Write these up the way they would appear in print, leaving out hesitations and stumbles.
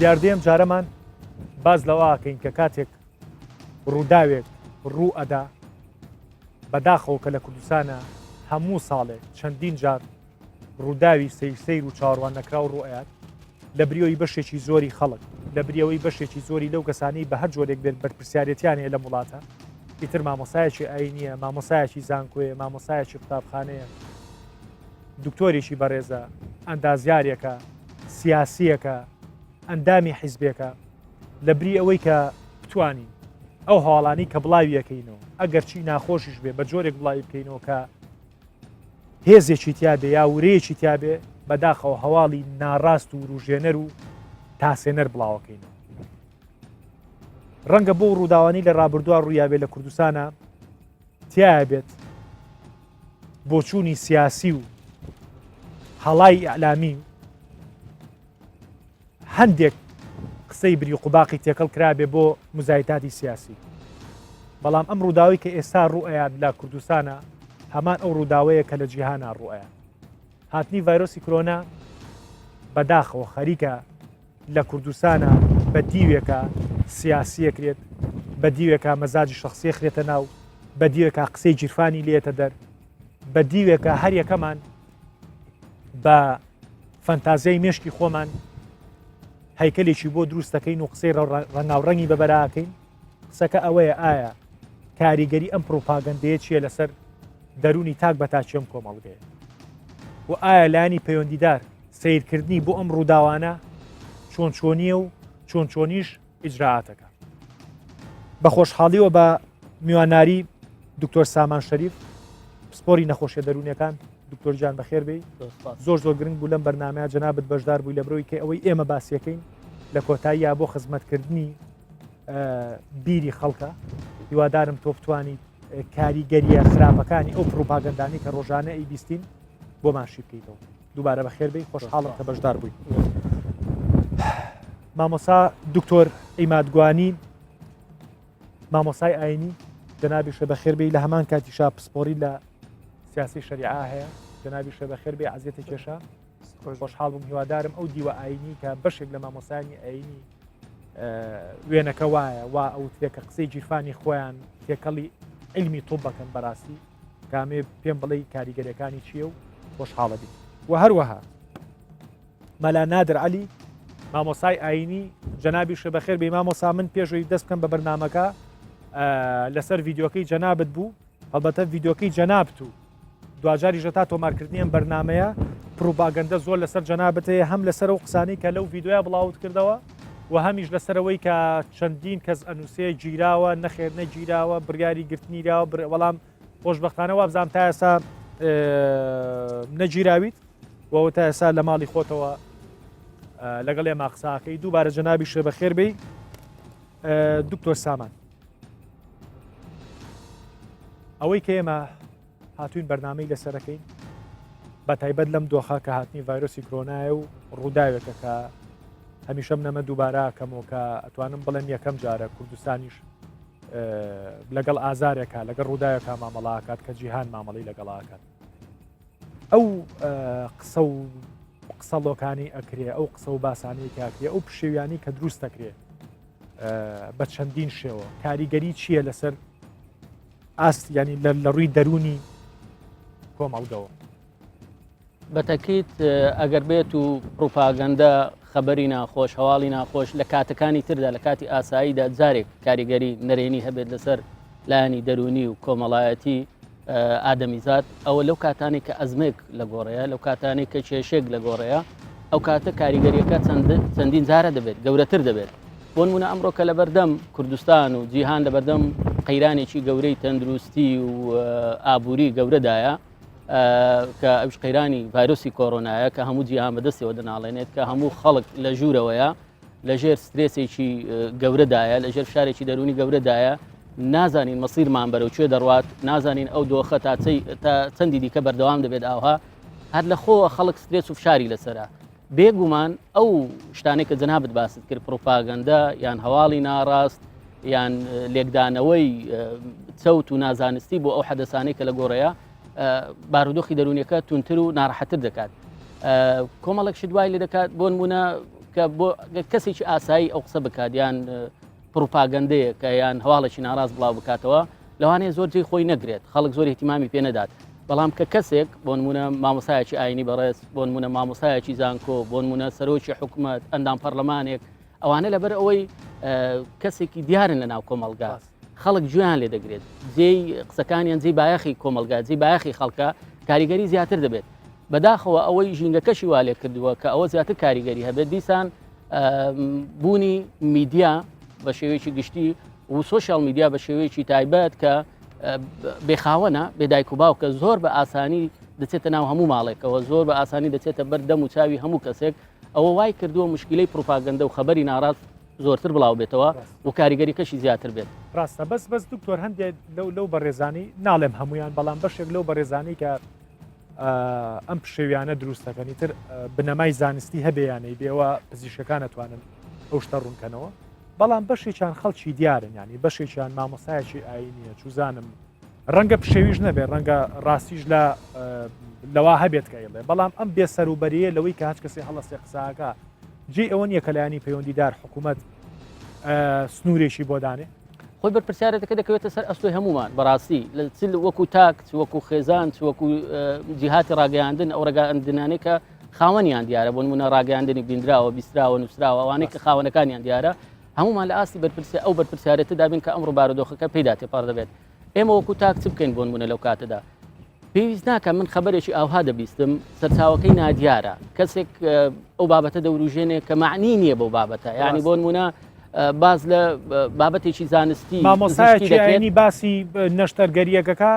دیاردەی ئەم جارەمان باس لەوە ئەکەین کە کاتێک ڕووداوێک ڕوو ئەدا بەداخەوە کە لە کوردستانە هەموو ساڵێک چەندین جار ڕووداوی سەیر سەیر و چاوەڕوان نەکراو ڕوئەیات لە بریەوەی بەشێکی زۆری خەڵک لە بریەوەی بەشێکی زۆری لەو کەسانی بە هەر جۆرێک بێت بەرپرسیارەتیان هەیە لەم وڵاتە ئیتر مامۆسایەکی ئاینیە مامۆسایەکی زانکۆیە مامۆسایەکی قوتابخانەیە دکتۆرێکی بەڕێزە ئەندازیارێکە سیاسیەکە ئەندامی حیزبێکە لە بری ئەوەی کە بتوانین ئەو هەواڵانی کە بڵاویەکەینەوە ئەگەرچی ناخۆشیش بێ بە جۆرێک بڵاوی بکەینەوە کە هێزێکی تیابێ یا ورەیەکی تیابێ بەداخەوە هەواڵی ناڕاست و وروژێنەر و تاسێنەر بڵاوەکەینەوە ڕەنگە بۆ ڕووداوانی لە ڕابردووە ڕوویابێ لە کوردستانە تایە بێت بۆچوونی سیاسی و هەڵای ئیعلامی هەندێک قسەی بریقوباقی تێکەڵ کرابێ بۆ مزایتاتی سیاسی بەڵام ئەم ڕووداوی کە ئێستا ڕوئەیات لە کوردستانە هەمان ئەو ڕووداوەیە کە لە جیهانا ڕوئەیە هاتنی ڤایرۆسی کرۆنا بەداخەوە خەریکە لە کوردستانە بە دیوێکە سیاسیەکرێت بە دیوێکە مەزاجی شخصیە خرێتە ناو بە دیوێکە قسەی گیرفانی لێتە دەر بە دیوێکە هەر یەکەمان بە فەنتازیای مێشکی خۆمان هەیکەلێکی بۆ دروست دەکەین و قسەی ڕەنگاوڕەنگی بەبەراکەین قسەکە ئەوەیە ئایا کاریگەری ئەم پروپاگەندەیە چییە لەسەر دەرونی تاک بە تاکی ئەم کۆمەڵگەیە و ئایا لایەنی پەیوەندیدار سیرکردنی بۆ ئەم ڕووداوانە چۆن چۆنیە و چۆن چۆنیش ئیجرائاتەکە. بە خۆشحاڵیەوە بە میواناری دکتۆر سامان شەریف پسپۆری نەخۆشیە دەروونیەکان دکتۆر گیان بەخێر بێی زۆر زۆر گرنگ بوو لەم بەرنمەیە جەنابت بەشدار بووی لە برۆی کە ئەوەی ئێمە باسیەکەین لە کۆتاییە بۆ خزمەتکردنی بیری خەڵکە هیوادارم تۆ بتوانیت کاریگەریە خراپەکانی ئەو پروپاگەندانی کە ڕۆژانە ئەی بیستین بۆمان شی بکەیتەوە دووبارە بەخێر بێی خۆشحاڵم کە بەشدار بووی مامۆسا دکتۆر ئیمادگوانی مامۆسای ئاینی جەنابیشە بەخێر بێی لە هەمان کاتیشا پسپۆری لە سیاسی شەریعە هەیە جەنابیشە بەخێر بێ عزیەتە کێشە خۆشحاڵ بووم هیوادارم ئەو دیوە ئاینی کە بەشێک لە مامۆسایانی ئاینی وێنەکە وایە وا ئەوترێ کە قسەی گیرفانی خۆیان تێکەڵی علمی طب بەکەن بەڕاستی کامێ پێم بڵێ کاریگەریەکانی چییە و خۆشحاڵە بیت و هەروەها مەلا نادر علی مامۆسای ئاینی جەنابی شە بەخێر بێ مامۆسا من پێشەوەی دەست بکەم بە بەرنمەکە لەسەر ڤیددیوکەی جەنابت بوو هەڵبەتە ڤیددیوکەی جەنابت و دواجاریش تا تۆمارکردنی ئەم بەرنمەیە پروپاگەندە زۆر لەسەر جەنابت هەیە هەم لەسەر ئەو قسانەی کە لەو ڤیددیویا بڵاوت کردەوە و هەمیش لەسەرەوەی کە چەندین کەس ئەنووسێ گیراوە نەخێر نەگیراوە بڕیاری گرتنیراوە بڕ وەڵام خۆشببختانە وابزانام تا ئێستا نەگیراویت و تا ئێستا لە ماڵی خۆتەوە لەگەڵ ئێمە قساکەی دووبارە جەنابی شێ بەخێر بی دکتۆر سامان ئەوەی کە ئێمە هاتوین بەرنمەی لەسەرەکەین بە تایبەت لەم دۆخە کە هاتنی ڤایرۆسی کرۆنایە و ڕووداوێکە کە هەمیشەم نەمە دووبارە کەمەوە کە ئەتوانم بڵێم یەکەم جارە کوردستانیش لەگەڵ ئازارێکە لەگەڵ ڕووداوێکە مامەڵاکات کە جیهان مامەڵی لەگەڵاکات ئەو قسە و قسەڵۆکانی ئەکرێ ئەو قسە و باسانەی کاکرێ ئەو پشێویانی کە دروست دەکرێ بە چەندین شێوە کاریگەری چییە لەسەر ئاست ینی لە ڕووی دەرونی کۆمەڵگەوە؟ بەتەکیت ئەگەر بێت و پروپاگەندە خەبەری ناخۆش هەواڵی ناخۆش لە کاتەکانی تردا لە کاتی ئاساییدا جارێک کاریگەری نەرێنی هەبێت لەسەر لایەنی دەرونی و کۆمەڵایەتی ئادەمیزاد ئەوە لەو کاتانێک کە ئەزمێک لە گۆڕەیە لەو کاتانێک کە کێشێک لە گۆڕەیە ئەو کاتە کاریگەریەکە چەندین جارە دەبێت گەورەتر دەبێت بۆ نمونە ئەمڕۆ کە لەبەردەم کوردستان و جیهان لەبەردەم قەیرانێکی گەورەی تەندروستی و ئابووری گەورەدایە کە ئەوش قەیرانی ڤایرۆسی کۆرۆنایە کە هەموو جیهان بەدەستەوە دەناڵێنێت کە هەموو خەڵک لە ژوورەوەیە لەژێر سترێسێکی گەورەدایە لەژێر فشارێکی دەرونی گەورەدایە نازانین مەسیرمان بەرەو کوێ دەڕوات نازانین ئەو دۆخە تا چەندی دیکە بەردەوام دەبێت ئاوها هەر لە خۆوە خەڵک سترێس و فشاری لەسرە بێگومان ئەو شتانێک کە جەنابت باست کرد پروپاگەندە یان هەواڵی ناڕاست یان لێکدانەوەی چەوت و نازانستی بۆ ئەو حەدەسانەی کە لە گۆڕەیە بارودۆخی دەرونیەکە تونتر و ناڕەحەتر دەکات کۆمەڵێک شت وای لێ دەکات بۆ نمونە. کە بۆ کەسێکی ئاسایی ئەو قسە بکات یان پڕوپاگەندەیەکە یان هەواڵێکی ناڕاست بڵاو بکاتەوە لەوانەیە زۆر جێی خۆی نەگرێت خەڵک زۆر اهتیمامی پێ نەدات بەڵام کە کەسێک بۆ نمونە مامۆسایەکی ئاینی بەڕێز بۆ نمونە مامۆسایەکی زانکۆ بۆ نمونە سەرۆکی حکومەت ئەندام پەرلەمانێک ئەوانە لەبەر ئەوەی کەسێکی دیارن لە ناو کۆمەلگا خەڵک گوێیان لێ دەگرێت جێی قسەکانیان جێی بایەخی کۆمەلگا جێی بایەخی خەڵکە کاریگەری زیاتر دەبێت بەداخەوە ئەوەی ژینگەکەشی وا لێ کردووە کە ئەوە زیاتر کاریگەری هەبێت دیسان بوونی میدیا بە شێوەیەکی گشتی و social media بە شێوەیەکی تایبەت کە بێخاوەنە بێ دایک و باوکە زۆر بە ئاسانی دەچێتە ناو هەموو ماڵێکەوە زۆر بە ئاسانی دەچێتە بەر دەم و چاوی هەموو کەسێک ئەوە وای کردووە مشکلەی پروپاگەندە و خەبەری ناڕاست زۆرتر بڵاو بێتەوە و کاریگەریکەشی زیاتر بێت. ڕاستە بەس بەس دکتۆر هەندێک لەو لەو بەڕێزانی ناڵێم هەمویان بەڵام بەشێک لەو بەڕێزانی کە ئەم پشێویانە دروست دەکەن ئیتر بنەمای زانستی هەبێ یان نەیبێ ئەوە پزیشکەکان ئەتوانن ئەو شتە ڕوونکەنەوە بەڵام بەشێکیان خەڵکی دیارن ینی بەشێکیان مامۆسایەکی ئاینیە چوزانم ڕەنگە پشێویش نەبێ ڕەنگە ڕاستیش لە لەوا هەبێت کە ئەیڵێ بەڵام ئەم بێسەروبەریە لەوەی کە هەچ کەسێ هەڵەسێ قساکە جێ ئەوە نییە کە لایەنی پەیوەندیدار حکوومەت سنوورێکی بۆ دانێ خۆی بەرپرسیارەتەکە دەکەوێتە سەر ئەستۆی هەمومان بەڕاستی لە چ وەکو تاک چ وەکو خێزان چ وەکو جیهاتی ڕاگەیاندن ئەو ڕێگاندنانەی کە خاوەنیان دیارە بۆ نمونە ڕاگەیاندنی بیندراوە بیستراوە نووسراوە ئەوانەی کە خاوەنەکانیان دیارە هەمومان لە ئاستی بەرپرسی ئەو بەرپرسیارەتە دابین کە ئەمڕۆ بارودۆخەکە پێدا تێپەڕ دەبێت ئێمە وەکو تاک چ بکەین بۆ نمونە لەو کاتەدا پێویست ناکە من خەبەرێکی ئاوها دەبیستم سەرچاوەکەی نادیارە کەسێک ئەو بابەتە دەوروژێنێ کە معنی نییە بەو بابەتە یعنی بۆ نمونە باز لە بابەتێکی زانستی مامۆسایەکی باسی نەشتەرگەریەکەکە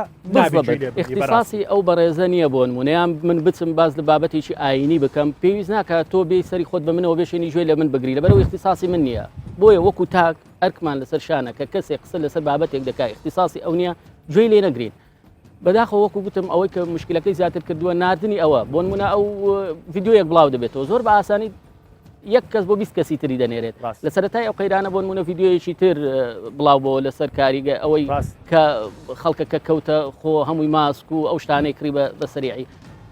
اختصاصی ئەو بەڕێزە نییە بۆ نمونەیان من بچم باز لە بابەتێکی ئاینی بکەم پێویست ناکە تۆ بێ سەری خۆت بە منەوە بێشێنی گوێ لە من بگری لەبەرەوە اختصاصی من نییە بۆیە وەکو تاک ئەرکمان لەسەر شانە کە کەسێک قسە لەسەر بابەتێک دەکا اختصاصی ئەو نییە گوێی لێ نەگرین بەداخەوە وەکو گوتم ئەوەی کە مشکلەکەی زیاتر کردووە ناردنی ئەوە بۆ نمونە ئەو ڤیددیویەک بڵاو دەبێتەوە زۆر بە ئاسانی یەک کەس بۆ 20 کەسی تری دەنێرێت لە سەرەتای ئەو قەیرانە بۆ نمونە ڤیددیویەکی تر بڵاو بۆ لەسەر کاریگە ئەوەی کە خەڵکەکە کەوتە خۆ هەمووی ماسک و ئەو شتانەی کڕی بە سەریعی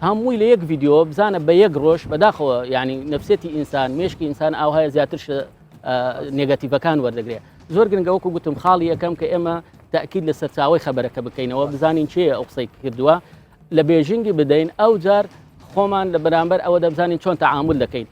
هەمووی لە یەک ڤیددیو بزانە بە یەک ڕۆژ بەداخەوە ینی نفسێتی ئینسان مێشکی ئینسان ئاوهای زیاتر نێگەتیڤەکان وەردەگرێت زۆر گرنگە وەکو گوتم خاڵی یەکەم کە ئێمە تاکید لە سەرچاوی خەبەرەکە بکەینەوە بزانین چێ ئەو قسەی کردووە لە بێژنگی بدەین ئەو جار خۆمان لە بەرامبەر ئەوە دەبزانین چۆن تەعامل دەکەین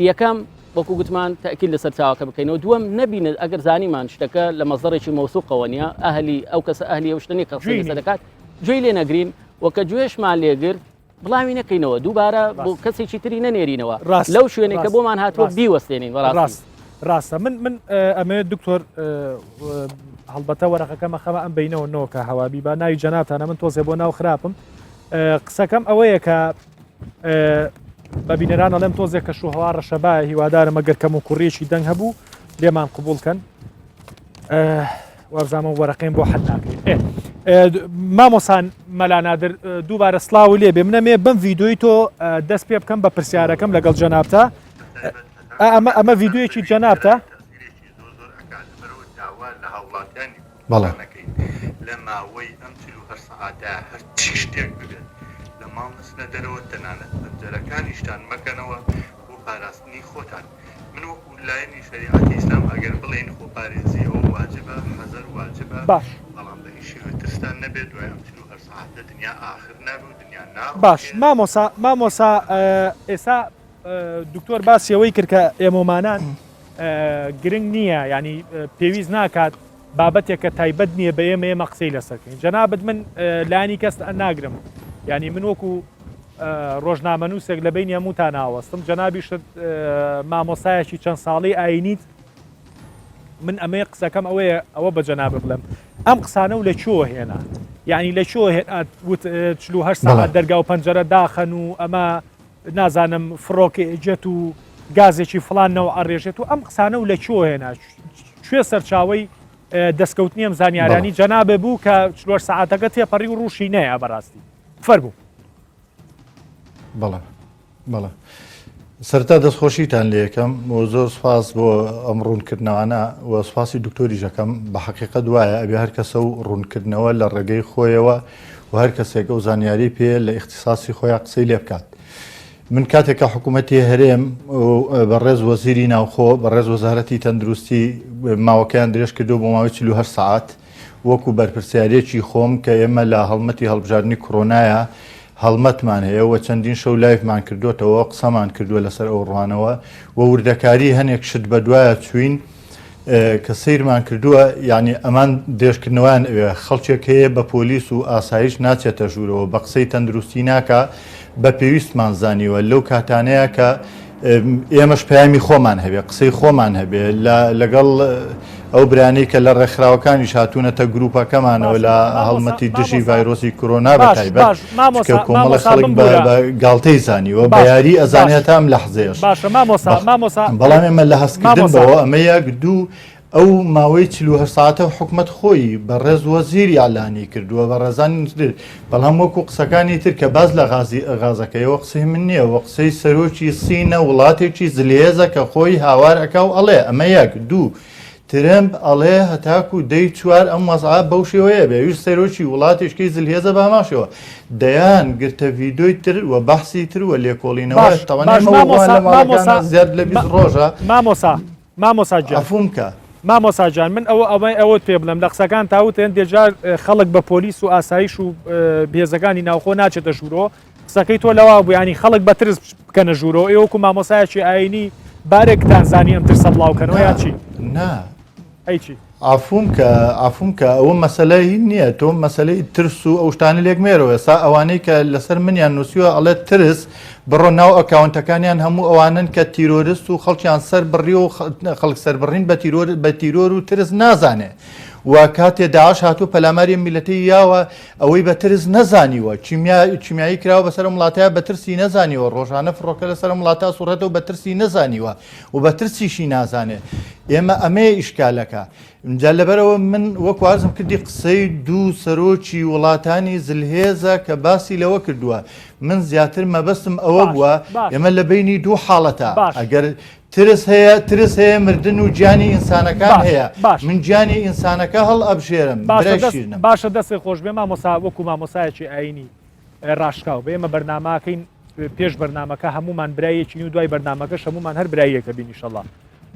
یەکەم وەکو گوتمان تاکید لە سەرچاوەکە بکەینەوە دووەم نەبینێت ئەگەر زانیمان شتەکە لە مەزەڕێکی مەوسوقەوە نییە ئەهلی ئەو کەسە ئەهلی ئەو شتنی کە قسەی لەسەر دەکات گوێی لێ نەگرین وەکە گوێشمان لێگرت بڵاوی نەکەینەوە دووبارە بۆ کەسێکی تری نەنێرینەوە ڕاست لەو شوێنێک کە بۆمان هاتووە بیوەستێنین ڕاست ڕاستە من من ئەمەوێت دکتۆر هەڵبەتە وەرەقەکە مەخەمە ئەم بینەوە نۆکە هەوابی با ناوی جەنابتانە من تۆزێ بۆ ناو خراپم قسەکەم ئەوەیە کە بە بینەران ئەڵێم تۆزێک کەش و هەوا ڕەشەبایە هیوادارم ئەگەر کەم و کوڕیەکی دەنگ هەبوو لێمان قبول کەن وابزانم وەرەقەیم بۆ حەل ناکرێت مامۆسان مەلا نادر دووبارە سڵاو لێ بێ منەمێ بەم ڤیددیوی تۆ دەست پێ بکەم بە پرسیارەکەم لەگەڵ جەنابتە ئەمە ئەمە ڤیددیویەکی جەنابتە بەڵێ. لە ماوەی ئەم 48 سەعاتە هەرچی شتێک ببێت لە ماڵ نەچنە دەرەوە تەنانەت پەنجەرەکانیشتان مەکەنەوە بۆ پاراستنی خۆتان من وەکو لایەنی شەریعەتی ئیسلام ئەگەر بڵێین خۆپارێزی ئەوە واجبە حەزەر واجبە باش. بەڵام بە هیچ شێوەیەک ترستان نەبێت دوای ئەم 48 سەعاتە دنیا ئاخر نابێ و دنیا باش ناڕوخێ. مامۆسا مامۆسا ئێستا دکتۆر باسی ئەوەی کرد کە ئێمەمانان گرنگ نییە ینی پێویست ناکات بابەتێک کە تایبەت نییە بە ئێمە ئێمە قسەی لەسەرکەین جەنابت من لانی کەس ناگرم ینی من وەکو ڕۆژنامەنووسێک لە بەینی هەمووتان ئاوەستم، جەنابیشت مامۆستایەکی چەند ساڵەی ئاینیت، من ئەمەیە قسەکەم ئەوەیە ئەوە بە جەنابت بڵێم ئەم قسانە و لە کوێوە هێنا؟ یعنی لە کوێوە هێنا وت 48 ساعت دەرگا و پەنجەرە داخەن و ئەمە نازانم فڕۆکە جێت و گازێکی فڵان نەوە ئەڕێژێت و ئەم قسانە و لە کوێوە هێنا کوێ سەرچاوەی دەستکەوتنی ئەم زانیارانی جەنابێ بوو کە 48 ساعتەکە تێپەڕی و ڕووشی نەیە بەڕاستی فەرموو. بەڵێ بەڵێ سەرتا دەستخۆشیتان لەکەم و زۆر سپاس بۆ ئەم ڕوونکردنەوانە و سپاسی دکتۆریش ئەکەم بە حەقیقەت وایە ئەبێ هەر کەسە و ڕوونکردنەوە لە ڕێگەی خۆیەوە و هەر کەسێک ئەو زانیاری پێ لە ئیختیساسی خۆیان قسەی لێ بکات. من کاتێک کە حکوومەتی هەرێم بەڕێز وەزیری ناوخۆ بەڕێز وەزارەتی تەندروستی ماوەکەیان درێژ کردو بۆ ماوەی 48 سەعات وەکو بەرپرسیارێکی خۆم کە ئێمە لە هەڵمەتی هەڵبژاردنی کۆرۆنایە هەڵمەتمان هەیە و چەندین شەو live مان کردوتەوە قسەمان کردووە لەسەر ئەو ڕوانەوە و وردەکاری هەنێک شت بەدوایە چوین کە سەیرمان کردووە یانی ئەمان درێژکردنەوەیان ئەوێ خەڵکێک هەیە بە پۆلیس و ئاسایش ناچێتە ژوورەوە بە قسەی تەندروستی ناکا بە پێویستمان زانیوە لەو کاتانەیە کە ئێمەش پەیامی خۆمان هەبێ قسەی خۆمان هەبێ لەگەڵ ئەو برانەی کە لە ڕێکخراوەکانیش هاتوونەتە گروپەکەمانەوە لە هەڵمەتی دژی ڤایرۆسی کۆرۆنا بە تایبەت کە کۆمەڵە خەڵک بە گاڵتەی زانیوە بە یاری ئەزانێت تا ئەم لەحزەیەش. باشە مامۆسا مامۆسا بەڵام ئێمە لە هەستکردن بەوە ئەمە یەک دوو ئەو ماوەی 48 ساعتە حکومەت خۆی بە ڕێز وەزیر ئیعلانی کردووە بە ڕێزانی تر بەڵام وەکو قسەکانی تر کە باس لە غازی غازەکەیەوە قسەی من نییە وە قسەی سەرۆکی سینە وڵاتێکی زلهێزە کە خۆی هاوار ئەکا و ئەڵێ ئەمە یەک دوو ترەمپ ئەڵێ هەتاکو دەی چوار ئەم وەزعە بەو شێوەیە بێ ئەویش سەرۆکی وڵاتێکەی زلهێزە بە هەمان شێوە دەیان گرتە ڤیدۆی تر و بەحسی تر و لێکۆڵینەوە باش تەوان باش ئێمە وەڵا مامۆسا لە مامۆسا ماڵەکانا زیاد لە 20 ڕۆژە مامۆسا مامۆسا گیان عەفووم کە. مامۆسا گیان من ئەوە ئەوەی ئەوەت پێ بڵێم لە قسەکان تاوت هەندێ جار خەڵک بە پۆلیس و ئاسایش و هێزەکانی ناوخۆ ناچێتە ژوورەوە قسەکەی تۆ لەوا بوو یانی خەڵک بە ترس بکەنە ژوورەوە ئێوە وەکو مامۆسایەکی ئاینی بارێکتان زانی ئەم ترسە بڵاوکەنەوە یا چی؟ نا ئەی چی؟ عەفوم کە عەفوم کە ئەوە مەسەلە هین نییە تۆ مەسەلەی ترس و ئەو شتانە لێک مێرەوە ئێستا ئەوانەی کە لەسەر منیان نووسیوە ئەڵێ ترس بڕۆ ناو ئەکاونتەکانیان هەموو ئەوانن کە تیرۆرست و خەڵکیان سەر بڕی و خەڵک سەربڕین بە تیرۆر بە تیرۆر و ترس نازانێ و کاتێ داعش هاتوو پەلاماری میلەتەی یاوە ئەوەی بە ترس نەزانیوە، کیمیا کیمیایی کراوە بەسەر ئەم وڵاتەیا بە ترسی نەزانیوە، ڕۆژانە فڕۆکە لەسەر ئەم وڵاتە ئەسوڕێتەوە بە ترسی نەزانیوە و بە ترسیشی نازانێ. ئێمە ئەمەیە ئیشکالەکە. جا لەبەرئەوە من وەکو عەرزم کردی قسەی دوو سەرۆکی وڵاتانی زلهێزە کە باسی لەوە کردووە. من زیاتر مەبەستم ئەوە باش بووە باش ئێمە لە بەینی دوو حاڵەتە باش. ئەگەر ترس هەیە ترس هەیە مردن و گیانی ئینسانەکان باش هەیە باش. من گیانی ئینسانەکە هەڵ ئەبژێرم باشە برای دەست شیرنم. باشە دەستت خۆش بێ مامۆسا وەکو مامۆسایەکی ئاینی ڕاشکاو بە ئێمە بەرناماکەین پێش بەرنامەکە هەمومان برایەکین و دوای بەرنامەکەش هەمومان هەر برایەکە بین ئیشەڵا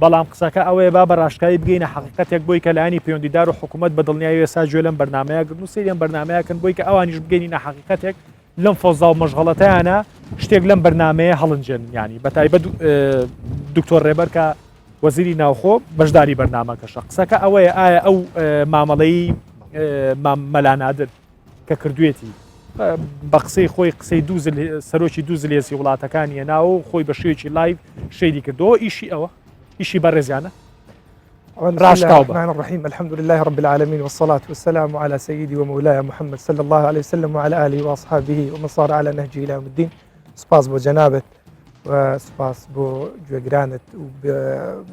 بەڵام قسەکە ئەوەیە با بە ڕاشکاوی بگەینە حەقیقەتێک بۆی کە لایەنی پەیوەندیدار و حکوومەت بە دڵنیایی ئێستا گوێ لەم بەرنامەیە گرن و سەیری ئەم بەرنامەیە کەن بۆی کە ئەوانیش بگەینە حەقیقەتێک لەم فەوزا و مەشغەڵەتەیانە شتێک لەم بەرنمەیە هەڵنجێنن ینی بە تایبەت دکتۆر ڕێبەر کە وەزیری ناوخۆ بەشداری بەرنمەکەشە قسەکە ئەوەیە ئایا ئەو مامەڵەی مەلا نادر کە کردوێتی بە قسەی خۆی قسەی دوو سەرۆکی دوو زلێسی وڵاتەکانی ناو خۆی بە شێوەیەکی live share ی کردەوە ئیشی ئەوە ئیشی بەڕێزیانە ڕاشکاو بە. الرحمن الرحیم الحمد لله رب العالمین والصلاة والسلام على سيدي ومولاي محمد صلى الله عليه وسلم وعلى آله وأصحابه ومن صار على نهجه إلى يوم الدين سپاس بۆ جەنابت و سپاس بۆ گوێگرانت و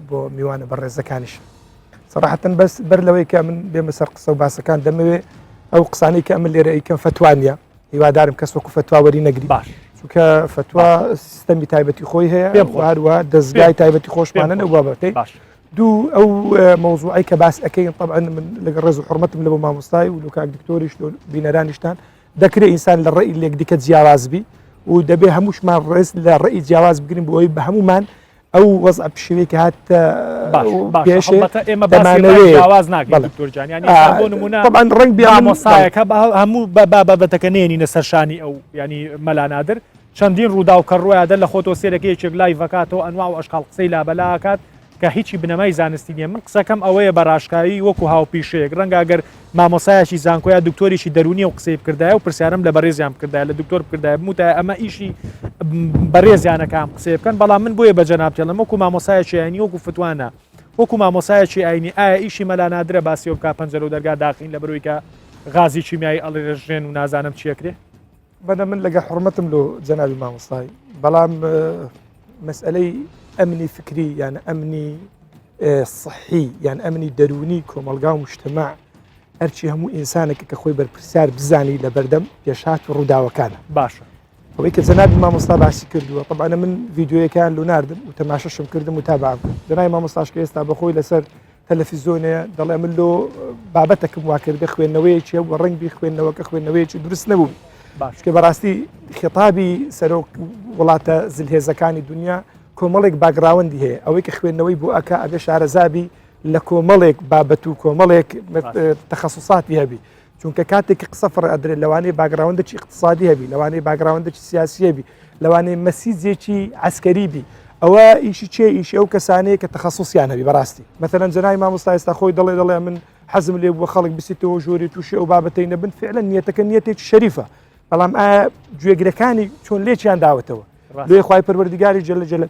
بۆ میوانە بەڕێزەکانیش سەراحەتەن بەس بەر لەوەی کە من بێمە سەر قسە و باسەکان دەمەوێ ئەو قسانەی کە ئەمن لێرە ئەیکەم فەتوا نییە هیوادارم کەس وەکو فەتوا وەری نەگری باش چونکە فەتوا سیستەمی تایبەتی خۆی هەیە پێم خۆش. هەروە دەستگای تایبەتی خۆشمانە پێم لەو بابەتەی باش دوو ئەو مەوزوعەی کە باس ئەەکەین طبعا من لەگەڵ ڕێز و حرمەتم لە بۆ مامۆستای و لوکاک دکتۆریش لۆ بینەرانیشتان دەکرێت ئینسان لە ڕێی لێک دیکە جیاواز بی و دەبێ هەمووشمان ڕێز لە ڕێی جیاواز بگرین بۆ ئەوەی بە هەمومان ئەو وەزع پشێوی کە هات پێشێ ئێمە دەمانەوێ جیاواز ناکەین دکتۆر جان یانی بۆ نمونە طبعا ڕەنگ بێ مامۆستایەکە هەموو بە بابەتەکە نێنینە سەرشانی ئەو ینی مەلا نادر چەندین ڕووداو کە ڕوویادە لە خۆتەوە سێرەکە یەکێک live ەکاتەوە ئەنوا و ئەشکاڵ قسەی لابەلاکات کە هیچی بنەمای زانستی نیە من قسەکەم ئەوەیە بە ڕاشکاوی وەکو هاوپیشەیەک ڕەنگە ئەگەر مامۆسایەکی زانکۆ یا دکتۆرێکی دەرونیە و قسەی بکردایە و پرسیارم لە بەڕێزیان بکردایە لە دکتۆر بکردایە بموتایە ئەمە ئیشی بەڕێزیانە کە ئەم قسەیە بکەن بەڵام من بۆیە بە جەناب تێڵم وەکو مامۆسایەکی ئاینی وەکو فتوانە وەکو مامۆسایەکی ئاینی ئایا ئیشی مەلا نادرە باسی ئەوە بکا پەنجەرە و دەرگا داخین لە بەرۆی کە غازی کیمیایی ئەڵێژێن و نازانم چیەکرێ بەنە من لەگە حڕمەتم لۆ جەنابی مامۆستای بەڵام مەسئلەی ئەمنی فکری یان ئەمنی صحی یان ئەمنی دەرونی کۆمەلگا و مجتمع هەرچی هەموو ئینسانێکە کە خۆی بەرپرسیار بزانی لە بەردەم پێشات و ڕووداوەکانە باشە ئەوەی کە جەنابی مامۆستا باسی کردووە طبعا من ڤیدیۆیەکان لۆ ناردم و تەماشەشم کردم و تابعام کرد جەنابی مامۆستاش کە ئێستا بەخۆی لەسەر تەلەفیزۆنێ دەڵێ من لۆ بابەتەکم وا کردە خوێندنەوەیەکی و ڕەنگبی خوێندنەوەکە خوێندنەوەیەکی دروست نەبوو. چونکە بەڕاستی خیتابی سەرۆک وڵاتە زلهێزەکانی دنیا کۆمەڵێک background ی هەیە ئەوەی کە خوێندنەوەی بۆ ئەکا ئەبێ شارەزابی لە کۆمەڵێک بابەت و کۆمەڵێک تەخەسوساتی هەبی چونکە کاتێک قسە فڕ ئەدرێت لەوانەیە background ێکی اقتصادی هەبی لەوانەیە background ێکی سیاسی هەبی لەوانەیە message ێکی عسکەری بی ئەوە ئیشی چێ ئیشی ئەو کەسانەیە کە تەخەسوسیان هەبی بەڕاستی مەثەلەن جەنای مامۆستا ئێستا خۆی دەڵێ دەڵێ من حەزم لێ بووە خەڵک بچێتەوە ژووری تووشی ئەو بابەتەی نەبن فعلا نیەتەکە نیەتێکی شەریفە بەڵام ئایا گوێگرەکانی چۆن لێکیان داوەتەوە لێ خوای پەروەردگاری جل جل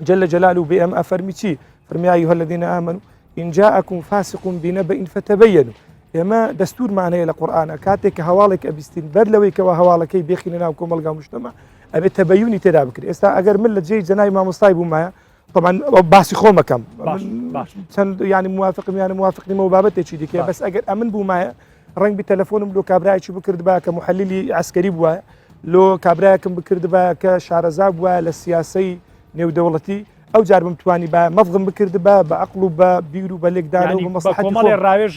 جل جلال و بێ ئەم ئەفەرمی چی فەرمی یا أيها الذين آمنوا إن جاءكم فاسق بنبأ فتبينوا ئێمە دەستورمان هەیە لە قورئانە کاتێک کە هەواڵێک ئەبیستین بەر لەوەی کەەوە هەواڵەکەی بێخینە ناو کۆمەڵگا مجتەمە ئەبێت تەبەیونی تێدا بکرێت ئێستا ئەگەر من لە جێی جەنای مامۆستای بوومایە طبعا باسی خۆمەکەم چەند ینی موافقم یانە موافق نیمەوە بابەتێکی دیکە بەس ئەگەر ئەمن بوومایە ڕەنگ بی تەلەفۆنم لۆ کابرایەکی بکردبا کە محللی عسکەری بووە لۆ کابراەکەم بکردبا کە شارەزا بووە لە سیاسەی نێودەوڵەتی ئەو جار بمتوانی با مەفغم بکردبا بە عقل و بە بیر و بە لێکدان و بە مەسڵەحەتی کۆمەڵێ ڕاوێژ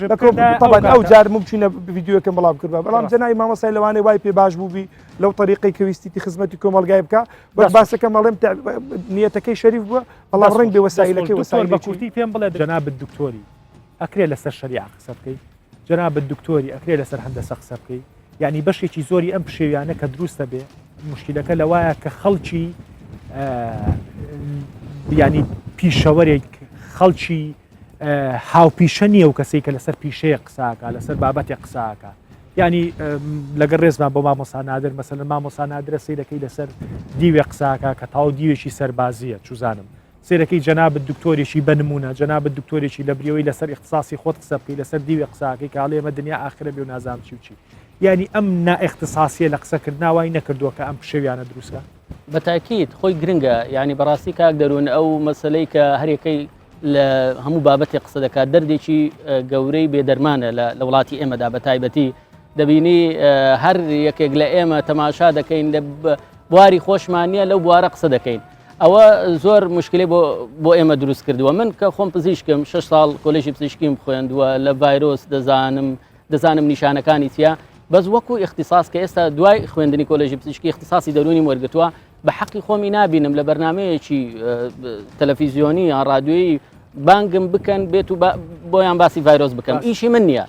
طبعا ئەو جار ممکنە ڤیدیۆکەم بڵاو بکردبا بەڵام جەنابی مامۆستای لەوانەیە وای پێ باش بووبی لەو طریقەی کە ویستیتی خزمەتی کۆمەڵگای بکا بەس باسەکەم ئەڵێم نیەتەکەی شەریف بووە بەڵام ڕەنگ بێ وەسایلەکەی وەسایل بە کورتی پێم بڵێ جەنابت دکتۆری ئەکرێ لەسەر شەریعە قسە بکەی جەنابت دکتۆری ئەکرێ لەسەر هەندەسە قسە بکەی یعنی بەشێکی زۆری ئەم پشێویانە کە دروستە بێ مشکلەکە لەوایە کە خەڵکی ینی پیشەوەرێک خەڵکی هاوپیشە نییە و کەسێک کە لەسەر پیشەیە قساکە لەسەر بابەتێک قساکە ینی لەگەر ڕێزمان بۆ مامۆسا نادر مەسەلەن مامۆسا نادرە سیرەکەی لەسەر دیوێ قساکە کە تاو دیوێکی سەربازیە چوزانم سەیرەکەی جەنابت دکتۆرێکی بە نمونە جەنابت دکتۆرێکی لە بریەوەی لەسەر ئیختساسی خۆت قسە بکەی لەسەر دیوێ قساکەی کاڵێ ئێمە دنیا ئاخرە بێ و نازانم چی و چی یعنی ئەم نائیختساسیە لە قسەکردنا وای نەکردووە کە ئەم پشێویانە دروستکە بە تاکید خۆی گرنگە یعنی بەڕاستی کاک دەروون ئەو مەسلەی کە هەرێکەی لە هەموو بابەتێک قسە دەکات دەردێکی گەورەی بێدەرمانە لە وڵاتی ئێمەدا بە تایبەتی دەبینی هەر یەکێک لە ئێمە تەماشا دەکەین لە بواری خۆشمان نییە لەو بوارە قسە دەکەین ئەوە زۆر مشکلی بۆ بۆ ئێمە دروست کردووە من کە خۆم پزیشکم 6 ساڵ کۆلێژی پزیشکیم خوێندووە لە ڤایرۆس دەزانم دەزانم نیشانەکانی چییە بەس وەکو اختصاص کە ئێستا دوای خوێندنی کۆلێژی پزیشکی اختصاصی دەرونی وەرگتووە بە حەقی خۆمی نابینم لە بەرنمەیەکی تەلەفیزیۆنی یان ڕادیۆیی بانگم بکەن بێت و بۆیان باسی ڤایرۆس بکەم ئیشی من نییە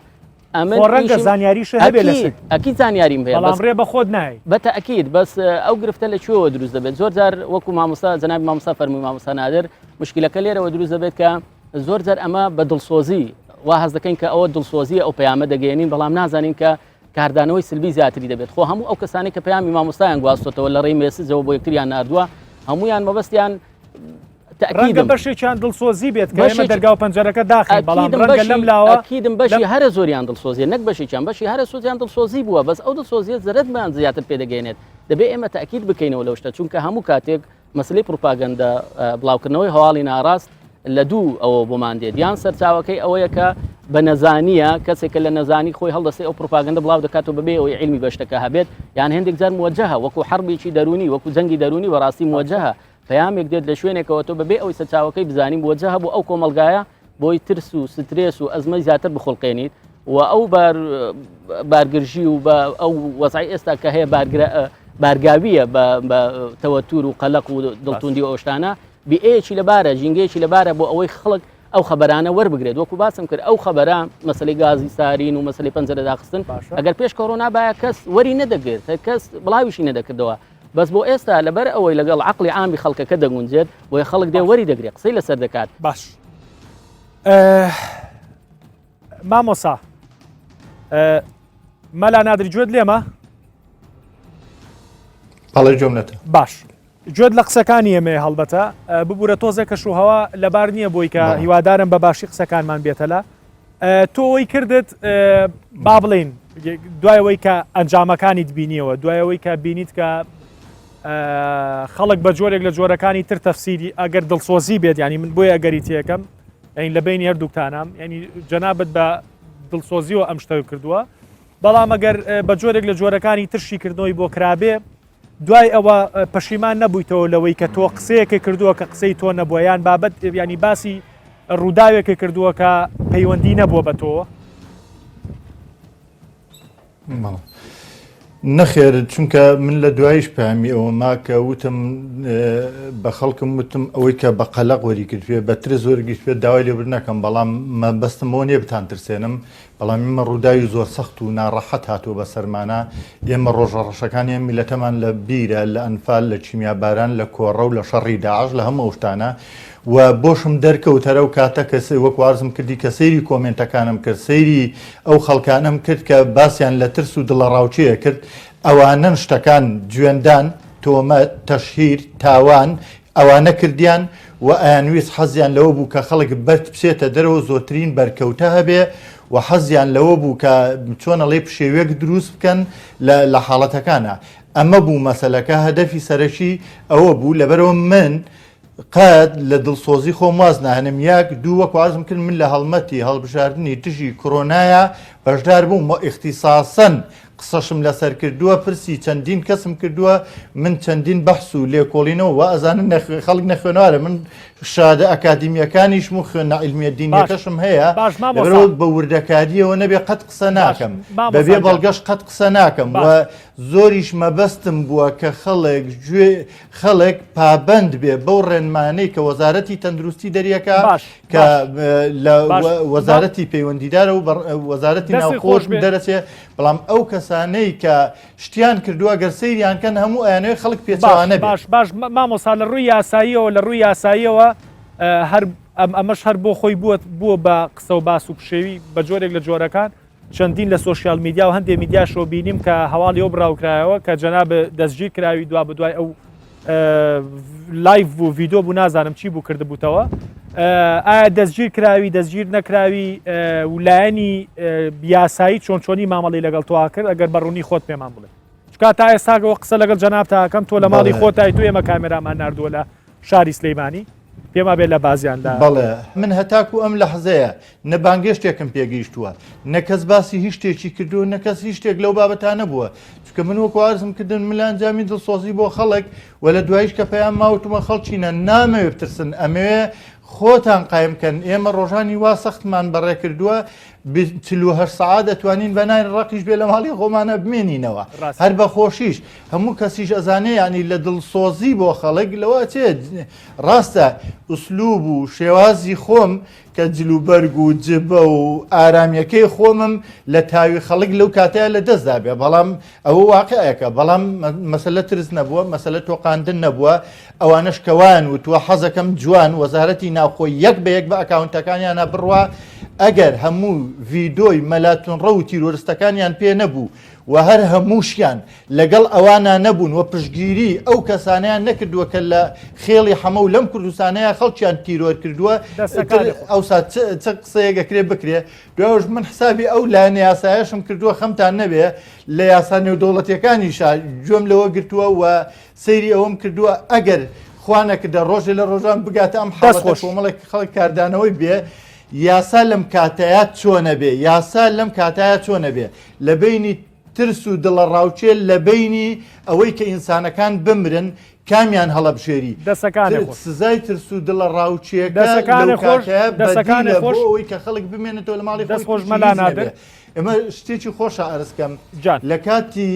ئەمن خۆ ڕەنگە زانیاریشت هەبێ لەسەر ئەکی زانیاریم هەیە بەڵام ڕێ بە خۆت نای بە تەئکید بەس ئەو گرفتە لە کوێوە دروست دەبێت زۆر جار وەکو مامۆستا جەنابی مامۆستا فەرمووی مامۆستا نادر مشکلەکە لێرەوە دروست دەبێت کە زۆر جار ئەمە بە دڵسۆزی وا هەست دەکەین کە ئەوە دڵسۆزیە ئەو پەیامە دەگەیەنین بەڵام نازانین کە کاردانەوەی سلبی زیاتری دەبێت خۆ هەموو ئەو کەسانی کە پەیامی مامۆستایان گواستۆتەوە لە ڕێی message ەوە بۆ یەکتریان ناردووە هەمویان مەبەستیان ڕەنگە بەشێکیان دڵسۆزی بێت کە ئێمە دەرگا و پەنجەرەکە داخین بەڵام ڕەنگە لەم لاوە ئەکیدم بەشی هەرە زۆریان دڵسۆزیە نەک بەشێکیان بەشی هەرە سۆزیان دڵسۆزی بووە بەس ئەو دڵسۆزیە زەرەدمان زیاتر پێدەگەێنێت دەبێ ئێمە تاکید بکەینەوە لەو شتە چونکە هەموو کاتێک مەسلەی پروپاگەندە بڵاوکردنەوەی هەواڵی ناڕاست لە دوو ئەوە بۆمان دێت یان سەرچاوەکەی ئەوەیە کە بە نەزانیە کەسێک کە لە نەزانی خۆی هەڵدەسێ ئەو پروپاگەندە بڵاو دەکاتەوە بەبێ ئەوەی عیلمی بە شتەکە هەبێت یان هێندێک جار موجهە وەکو حەربێکی دەروونی وەکو جەنگی دەروونی بەڕاستی موجهە پەیامێک دێت لە شوێنێکەوە تۆ بەبێ ئەوەی سەرچاوەکەی بزانی موجهە بۆ ئەو کۆمەڵگایە بۆی ترس و سترێس و ئەزمەی زیاتر بخوڵقێنیت و ئەو بارگرژی و بە ئەو وەزعی ئێستا کە هەیە بارگاویە بە تەوەتور و قەلق و دڵتوندی و ئەوشتانە بیئەیەکی لەبارە ژینگەیەکی لەبارە بۆ ئەوەی خەڵک ئەو خەبەرانە وەربگرێت وەکو باسم کرد ئەو خەبەرە مەسلەی گازی سارین و مەسلەی پەنجەرە داخستن ئەگەر پێش کۆرۆنا باە کەس وەری نەدەگرت کەس بڵاویشی نەدەکردەوە بەس بۆ ئێستا لەبەر ئەوەی لەگەڵ عقلی عامی خەڵکەکە دەگونجێت بۆیە خەڵک دێ وەری دەگرێت قسەی لەسەر دەکات باش مامۆسا مەلا نادری گوێت لێمە بەڵێ گوێم لێتە باش گوێت لە قسەکانی ئێمەیە هەڵبەتە ببوورە تۆزێک کەش و هەوا لەبار نییە بۆی کە هیوادارم بە باشی قسەکانمان بێتەلا تۆ ئەوەی کردت با بڵین دوای ئەوەی کە ئەنجامەکانیت بینیەوە دوای ئەوەی کە بینیت کە خەڵک بە جۆرێک لە جۆرەکانی تر تەفسیری ئەگەر دڵسۆزی بێت ینی من بۆیە ئەگەری تێکەم ئەین لە بینی هەردووکتانام ینی جەنابەت بە دڵسۆزیەوە ئەم شتە کردووە بەڵام ئەگەر بە جۆرێک لە جۆرەکانی ترشی کردنەوەی بۆ کرابێ دوای ئەوە پەشیمان نەبوویتەوە لەوەی کە تۆ قسەیەکە کردووە کە قسەی تۆ نەبووە یان بابەت ینی باسی ڕووداوێکە کردووە کە پەیوەندی نەبووە بە تۆوە؟ نەخێر چونکە من لە دوایش پەیامی ئەوە ما کە وتم بە خەڵکم وتم ئەوەی کە بە قەلەق وەریگرتوێ بە ترس وەرگرتوێ داوای لێبوردن نەکەم بەڵام مەبەستم بەوە نییە بتان ترسێنم بەڵام ئێمە ڕووداوی زۆر سەخت و ناڕەحەت هاتووە بەسەرمانا ئێمە ڕۆژە ڕەشەکانی ئەم میلەتەمان لە بیرە لە ئەنفال لە کیمیاباران لە کۆڕە و لە شەڕی داعش لە هەموو ئەو شتانە و بۆشم دەرکەوت هەر ئەو کاتە کە وەکو عەرزم کردی کە سەیری کۆمێنتەکانم کرد سەیری ئەو خەڵکانەم کرد کە باسیان لە ترس و دڵەڕاوکێ کرد ئەوانەن شتەکان جوێندان تۆمەت تەشهیر تاوان ئەوانە کردیان و ئەیانویست حەزیان لەوە بوو کە خەڵک بەرد بچێتە دەرەوە زۆرترین بەرکەوتە هەبێ و حەزیان لەوە بوو کە چۆن ئەڵێی پشێویەک دروست بکەن لە لە حاڵەتەکانا ئەمە بوو مەسەلەکە هەدەفی سەرەکی ئەوە بوو لەبەرەوە من قەت لە دڵسۆزی خۆم واز ناهێنم یەک دوو وەکو عەرزم کرد من لە هەڵمەتی هەڵبژاردنی دژی کرۆنایا بەشدار بووم و ئیختیساسەن قسەشم لەسەر کردووە پرسی چەندین کەسم کردووە من چەندین بەحس و لێکۆڵینەوە وا ئەزانن خەڵک نەخوێنەوارە من شادە ئەکادیمیەکانیشم و خوێندنە عیلمیە دینیەکەشم هەیە باش مامۆستا. لەبەرئەوە بە وردەکاریەوە نەبێ قەت قسە باش ناکەم مامۆستا بەبێ گیان. بەڵگەش قەت قسە ناکەم و باش. زۆریش مەبەستم بووە کە خەڵک گوێ خەڵک پابەند بێ بەو ڕێنمانەی کە وەزارەتی تەندروستی دەریەکا باش کە باش لە باش مام وەزارەتی پەیوەندیدارە و وەزارەتی دەستی ناوخۆش خۆش بێ. دەرەچێ بەڵام ئەو کەسانەی کە شتیان کردووە گەر سەیریان کەن هەموو ئەیانەوێ خەڵک باش پێچەوانە بێ. باش باش مامۆستا لە ڕووی یاساییەوە لە ڕووی یاساییەوە هەر ئەمەش هەر بۆ خۆی بووە بووە بە قسە و باس و پشێوی بە جۆرێک لە جۆرەکان چەندین لە سۆشیال میدیا و هەندێ میدیاشەوە بینیم کە هەواڵی ئەو بڵاوکرایەوە کە جەناب دەستگیر کراوی دوا بەدوای ئەو live و ڤیدۆ بوو نازانم چی بوو کردبووتەوە ئایا دەستگیر کراوی دەستگیر نەکراوی و لایەنی یاسایی چۆن چۆنی مامەڵی لەگەڵ تۆ کرد ئەگەر بەڕوونی خۆت پێمان بڵێ چکا تا ئێستاگەوە قسە لەگەڵ جەناب تاکەم تۆ لە ماڵی خۆتای تو ئێمە کامێرامان نردووە لە شاری سلەیمانی پێما بێت لە بازیان لە بەڵێ من هەتاکو ئەم لەحزەیە نە بانگێشتێکم پێگەیشتووە، نە کەس باسی هیچ شتێکی کردووە، نە کەس هیچ شتێک لەو بابەتانە بووە. چونکە من وەکو عەرزم کردن من لە ئەنجامی دڵسۆزی بۆ خەڵک و لە دواییش کە پەیام ما وتومە خەڵکینە نامەوێ بترسن، ئەمەوێ خۆتان قایم کەن، ئێمە ڕۆژانی وا سەختمان بەڕێ کردووە، 48 سەعات ئەتوانین بە نانی ڕەقیش بێ لە ماڵی خۆمانە بمێنینەوە. ڕاستە. هەر بە خۆشیش. هەموو کەسیش ئەزانێ یانی لە دڵسۆزی بۆ خەڵک لەوە ئەچێ ڕاستە ئوسلوب و شێوازی خۆم کە جلوبەرگ و جبە و ئارامیەکەی خۆمم لە تاوی خەڵک لەو کاتەیە لە دەستدا بێ بەڵام ئەوە واقعێکە بەڵام مەسەلە ترس نەبووە مەسەلە تۆقاندن نەبووە ئەوانەش کەوان وتووە حەزەکەم جوان وەزارەتی ناوخۆی یەک بە یەک بە ئەکاونتەکانیانە بڕوا ئەگەر هەموو ڤیدۆی مەلا تونڕەو و تیرۆرستەکانیان پێ نەبوو و هەر هەمووشیان لەگەڵ ئەوانا نەبوون و پشتگیری ئەو کەسانەیان نەکردووە کە لە خێڵی حەمە و لەم کوردستانەیە خەڵکیان تیرۆر کردووە دەستەکانی خۆش. ئەوسا چ چ قسەیەک ئەکرێ بکرێ دوایش من حسابی ئەو لایەنە یاسایەشم کردووە خەمتان نەبێ لە یاسا نێودەوڵەتیەکانیشا گوێم لەوە گرتووە و سەیری ئەوەم کردووە ئەگەر خوا نەکردە ڕۆژێ لە ڕۆژان بگاتە ئەم دەست حاڵەتە خۆش. کۆمەڵێک خەڵک کاردانەوەی بێ یاسا لەم کاتەیە چۆنە بێ یاسا لەم کاتەیە چۆنە بێ لە بەینی ترس و دڵەڕاوکێ لە بەینی ئەوەی کە ئینسانەکان بمرن کامیان هەڵەبژێری؟ دەسەکانێ خۆش. سزای ترس و دڵەڕاوکێکە دەسەکانێ لەو خۆش کاتەیە دەسەکانێ بەدیلە خۆش بۆ ئەوەی کە خەڵک بمێنێتەوە لە ماڵی دەست خۆی خۆش تووشی مەلا هیچ نادر. نەبێ. ئێمە شتێکی خۆشە عەرز کەم جان. لە کاتی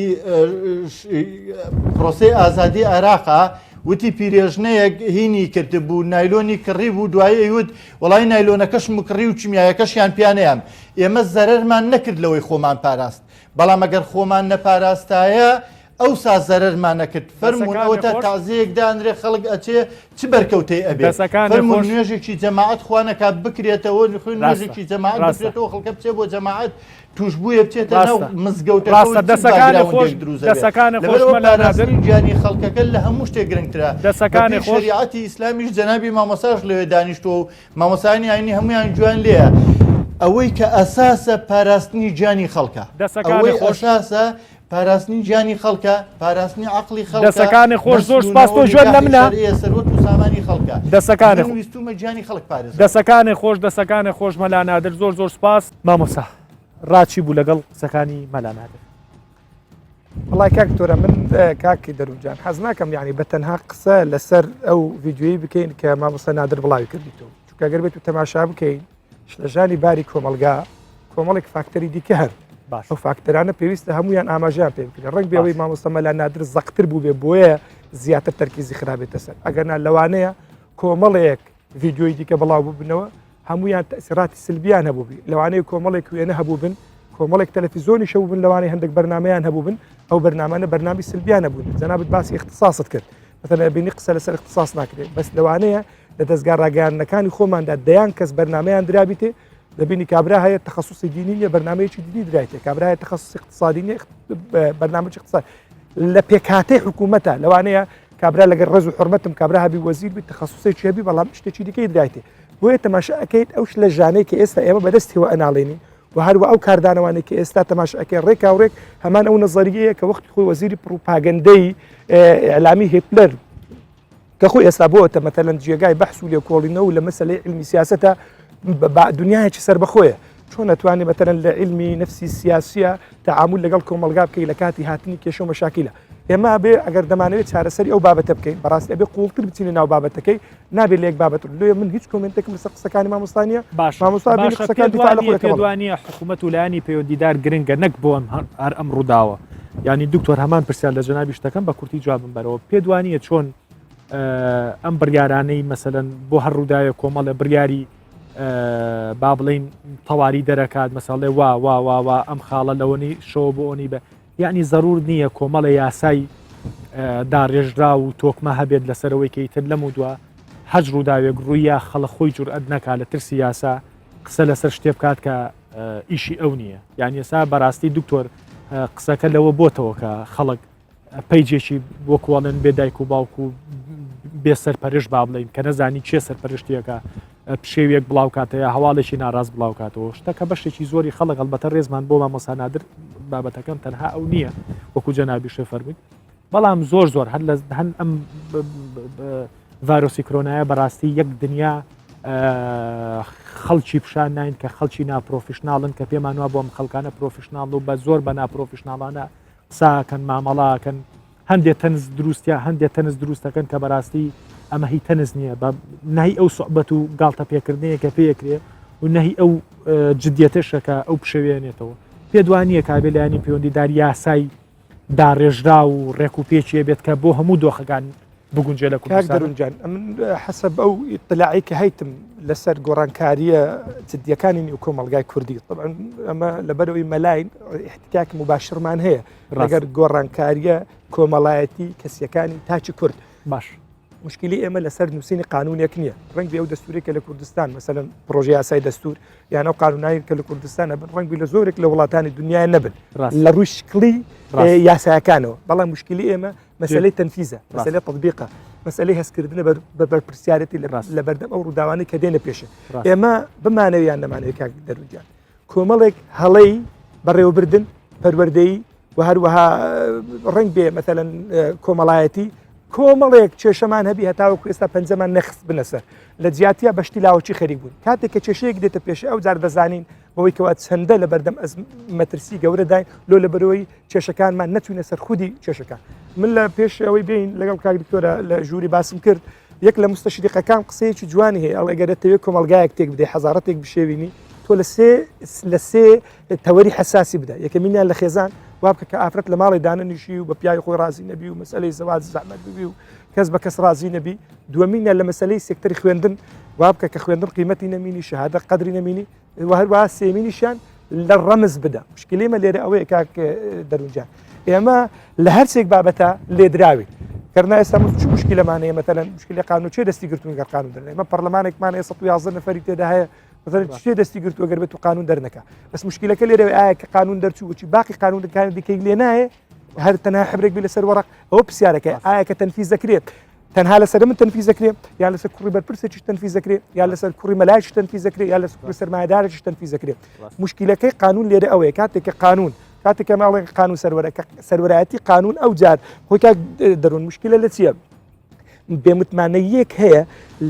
پرۆسەی ئازادی عێراقا وتی پیرێژنەیەک هینی کردبوو نایلۆنی کڕی بوو دوایی ئەیوت وەڵای نایلۆنەکەشم کڕی و کیمیایەکەشیان پیانەیان ئێمە زەرەرمان نەکرد لەوەی خۆمان پاراست بەڵام ئەگەر خۆمان نەپاراستایە ئەوسا زەرەرمان نەکرد فەرموون دەسەکانێ ئەوەتا خۆش. تازیەیەک دانرێ خەڵک ئەچێ چ بەرکەوتەی ئەبێ دەسەکانێ فەرموون خۆش. نوێژێکی جەماعەت خوا نەکات بکرێتەوە خوێن ڕاستە نوێژێکی جەماعەت ڕاستە. بکرێتەوە خەڵکە بچێ بۆ جەماعەت تووشبوویە بچێتە ناو ڕاستە مزگەوتەکەوە ڕاستە چ دەسەکانێ خۆش باکگراوندێک دروست ئەبێ دەسەکانێ خۆش لەبەرئەوە مەلا نادر. پاراستنی گیانی خەڵکەکە لە هەموو شتێک گرنگترە دەسەکانێ بەپێی خۆش. شەریعەتی ئیسلامیش جەنابی مامۆستاش لەوێ دانیشتووە و مامۆستایانی ئاینی هەموویان گوێیان لێیە ئەوەی کە ئەساسە پاراستنی گیانی خەڵکە دەسەکانی ئەوەی خۆش. ئەساسە پاراستنی گیانی خەڵکە پاراستنی عەقڵی خەڵکە دەسەکانی خۆش نەسل زۆر و سپاس نەوە تۆ گوێت لە نیکاحی منە شەرعیە سەروەت و سامانی خەڵکە دەسەکانی من خۆ ویستومە گیانی خەڵک پارێزم دەسەکانی خۆش دەسەکانی خۆش مەلا نادر زۆر زۆر سپاس مامۆستا ڕاچی بوو لەگەڵ قسەکانی مەلا نادر وەڵای کاک تۆرە من کاک دەروونجان حەز ناکەم یعنی بە تەنها قسە لەسەر ئەو ڤیدیۆیی بکەین کە مامۆستا نادر بڵاوی کردیتەوە چونکە گەر بێت و تەماشا بکەین شلەژانی باری کۆمەلگا کۆمەڵێک فاکتەری دیکە هەن. باش ئەو فاکتەرانە پێویستە هەمویان ئاماژیان پێ بکرێت ڕەنگ بێەوەی باش. مامۆستا مەلا نادر زەقتر بوو بێ بۆیە زیاتر تەرکیزی خرابێتە سەر ئەگەرنا لەوانەیە کۆمەڵێک ڤیدیۆی دیکە بڵاو ببنەوە هەمویان تەسیراتی سلبیان هەبووبی لەوانەیە کۆمەڵێک وێنە هەبووبن کۆمەڵێک تەلەفیزۆنی شەو بن لەوانەیە هەندێک بەرنمەیان هەبووبن ئەو بەرنامانە بەرنامی سلبیان نەبوون جەنابت باسی اختصاصت کرد مثلا بینی قسە لەسەر اختصاص ناکرێت بەس لەوانەیە لە دەستگا ڕاگەیاندنەکانی خۆماندا دەیان کەس بەرنمەیان درابیتێ دەبینی کابرا هەیە تەخصصی دینی نیە بەرنمەیەکی دینی درایتێ کابرا هەیە تەخصصی اقتصادی نیە بەرنامەی اقتصاد لە پێکهاتەی حکوومەتە لەوانەیە کابرا لەگەر ڕێز و حرمەتم کابرا هەبی وەزیر بی تەخصصێکی هەبی بەڵام شتێکی دیکەی درایتێ بۆیە تەماشا ئەەکەیت ئەو لە ژانەی کە ئێستا ئێمە بەدەستیەوە ئەناڵێنین و هەروە ئەو کاردانەوانەی کە ئێستا تەماشا ئەەکەی ڕێکا و ڕێک هەمان ئەو نەزەریەیە کە وەختی خۆی وەزیری پڕوپاگەندەی ئیعلامی هیتلەر کە خۆی ئێستا بۆتە مەتەلەن جێگای بەحس و لێکۆڵینەوە و لە مەسەلەی علمی سیاسەتە بە دنیایەکی سەربەخۆیە چۆن ئەتوانێ مەتەلەن لە علمی نفسی سیاسیە تەعامول لەگەڵ کۆمەڵگا بکەی لە کاتی هاتنی کێشە و مەشاکیلە ئێمە ئەبێ ئەگەر دەمانەوێت چارەسەری ئەو بابەتە بکەین بەڕاستی ئەبێ قوڵتر بچینە ناو بابەتەکەی نابێت لە یەک بابەت لۆیە من هیچ comment ێکم لەسەر قسەکانی مامۆستا نییە باش مامۆستا بینی باشە قسەکان پێت دیفاع لە وانییە خۆی پێت دەکەم. وانییە حکوومەت و لایەنی پەیوەندیدار گرنگە نەک بۆ ئەم هەر ئەم ڕووداوە یعنی دکتۆر هەمان پرسیار لە جەنابیش دەکەم بە کورتی جوابم بەرەوە پێت وانییە چۆن ئەم بڕیارانەی مەسەلەن بۆ هەر ڕووداوێ کۆمەڵێ بڕیاری با بڵین تەواری دەرەکات مەسەڵێ وا وا وا وا ئەم خاڵە لەوەنی شەوە بۆ ئەوی بە یعنی زەرور نییە کۆمەڵە یاسای داڕێژرا و تۆکمە هەبێت لەسەرەوەی کە ئیتر لەم و دوا هەج ڕووداوێک ڕوویە خەڵک خۆی جورئەت نەکا لە ترسی یاسا قسە لەسەر شتێ بکات کە ئیشی ئەو نییە یان ئێسا بەڕاستی دکتۆر قسەکە لەوە بۆتەوە کە خەڵک پەیجێکی وەکوڵێن بێ دایک و باوک و بێ سەرپەرش با بڵین کە نەزانی چێ سەرپەرشتیەکە پشێویەک بڵاو کاتەوە یا هەواڵێکی ناڕاست بڵاو کاتەوە شتەکە بەشێکی زۆری خەڵک هەڵبەتە ڕێزمان بۆ مامۆستا نادر بابەتەکەم تەنها ئەو نییە وەکو جەنابیشە فەرموویت بەڵام زۆر زۆر هەر لە هەن ئەم ڤایرۆسی کرۆنایە بەڕاستی یەک دنیا خەڵکی پیشان ناین کە خەڵکی نا professional ن کە پێمان وا بۆ ئەم خەڵکانە professional و بە زۆر بە نا professional انە قساکەن مامەڵاکەن هەندێ تەنز دروستە هەندێ تەنز دروستەکەن کە بەڕاستی ئەمە هی تەنز نییە بە نهی ئەو سوعبەت و گاڵتە پێکردنەیە کە پێکرێ و نهی ئەو جدیەتەشە کە ئەو پشەوێنێتەوە پێ دوانیە کابێ لایەنی پەیوەندیدار یاسای داڕێژرا و ڕێک و پێکیە بێت کە بۆ هەموو دۆخەکان بگونجێ لە کاک کوردستان دەروونجان ئەمن حەسەب ئەو ئیطلاعی کە هەیتم لەسەر گۆڕانکاریە جدیەکانی نێو کۆمەڵگای کوردی طبعا ئەمە لەبەرەوەی مەلاین احتکاک مباشرمان هەیە لەگەر گۆڕانکاریە کۆمەڵایەتی کەسیەکانی تاکی کورد باش مشکلی ئێمە لەسەر نووسینی قانونێک نییە ڕەنگی ئەو دەستورێک کە لە کوردستان مەسەلەن پرۆژه یاسای دەستور یان ئەو قانونایی کە لە کوردستان هەبن ڕەنگی لە زۆرێک لە وڵاتانی دنیا نەبن لە ڕووی شکلی یاساکانەوە بەڵام مشکلی ئێمە مەسلەی تەنفیزە مەسلەی تطبیقە مەسلەی هەستکردنە بە بەرپرسیارەتی لە بەردەم ئەو ڕووداوانەی کە دێنە پێشە ئێمە بمانەوە یان نەمانەوە کاک دەروونجان کۆمەڵێک هەڵەی بەڕێوەبردن پەروەردەیی و هەروەها ڕنگ بێ مەتەلەن کۆمەڵایەتی کۆمەڵێک کێشەمان هەبی هەتاوەکو ئێستا پەنجەمان نەخست بنەسەر لە جیاتیە بەشتی لاوەکی خەریک بوون کاتێک کە کێشەیەک دێتە پێش ئەو جار دەزانین بەوەی کەوا چەندە لە بەردەم ئەز مەترسی گەورەداین لۆ لە بەرەوەی کێشەکانمان نەچوینە سەر خودی کێشەکان من لە پێش ئەوەی بین لەگەڵ کاک دکتۆرە لە ژووری باسم کرد یەک لە مستەشریقەکان قسەیەکی جوانی هەیە ئەڵێ گەر دەتەوێت کۆمەڵگایەک تێک بدەی حەزارەتێک بشێوینی تۆ لە سێ لە سێ تەوەری حەساسی بدە یەکەمینیان لە خێزان وا بکە کە ئافرەت لە ماڵی دانەنیشی و بە پیاوی خۆی ڕازی نەبی و مەسەلەی زەواج زەحمەت ببی و کەس بە کەس ڕازی نەبی دووەمینیان لە مەسەلەی سێکتەری خوێندن وا بکە کە خوێندن قیمەتی نەمینی شەهادە قەدری نەمینی و هەروەها سێمینیشیان لە ڕەمز بدە مشکلێمە لێرە ئەوەیە کاک دەروونجان ئێمە لە هەرچێک بابەتە لێدراوین کەرنا ئێستا چ مشکلەمان هەیە مەتەلەن مشکلی قانون چێ دەستی گرتوون گەر قانون دەرنێ ئێمە پەرلەمانێکمان هەیە 111 نەفەری تێدا هەیە مەتەلەن چێ دەستی گرتووە گەر بێت و قانون دەرنەکا بەس مشکلەکە لێرە ئایا کە قانون دەرچوو وچی باقی قانونەکانی دیکەی لێ نایە هەر تەنها حبرێک بی لەسەر وەڕق ئەوە پرسیارەکە ئایا کە تەنفیز دەکرێت تەنها لەسەر من تەنفیز دەکرێت یان لەسەر کوڕی بەرپرسێکیش تەنفیز دەکرێت یان لەسەر کوڕی مەلایش تەنفیز دەکرێت یان لەسەر کوڕی سەرمایەدارێکیش تەنفیز دەکرێت مشکلەکەی قانون لێرە ئەوەیە کاتێک کە قانون کاتێک کە ماڵێک قانون سەروەرە کە سەروەرایەتی قانون ئەو جار خۆی کاک دەروون مشکلە لە چییە بێمتمانەیەک هەیە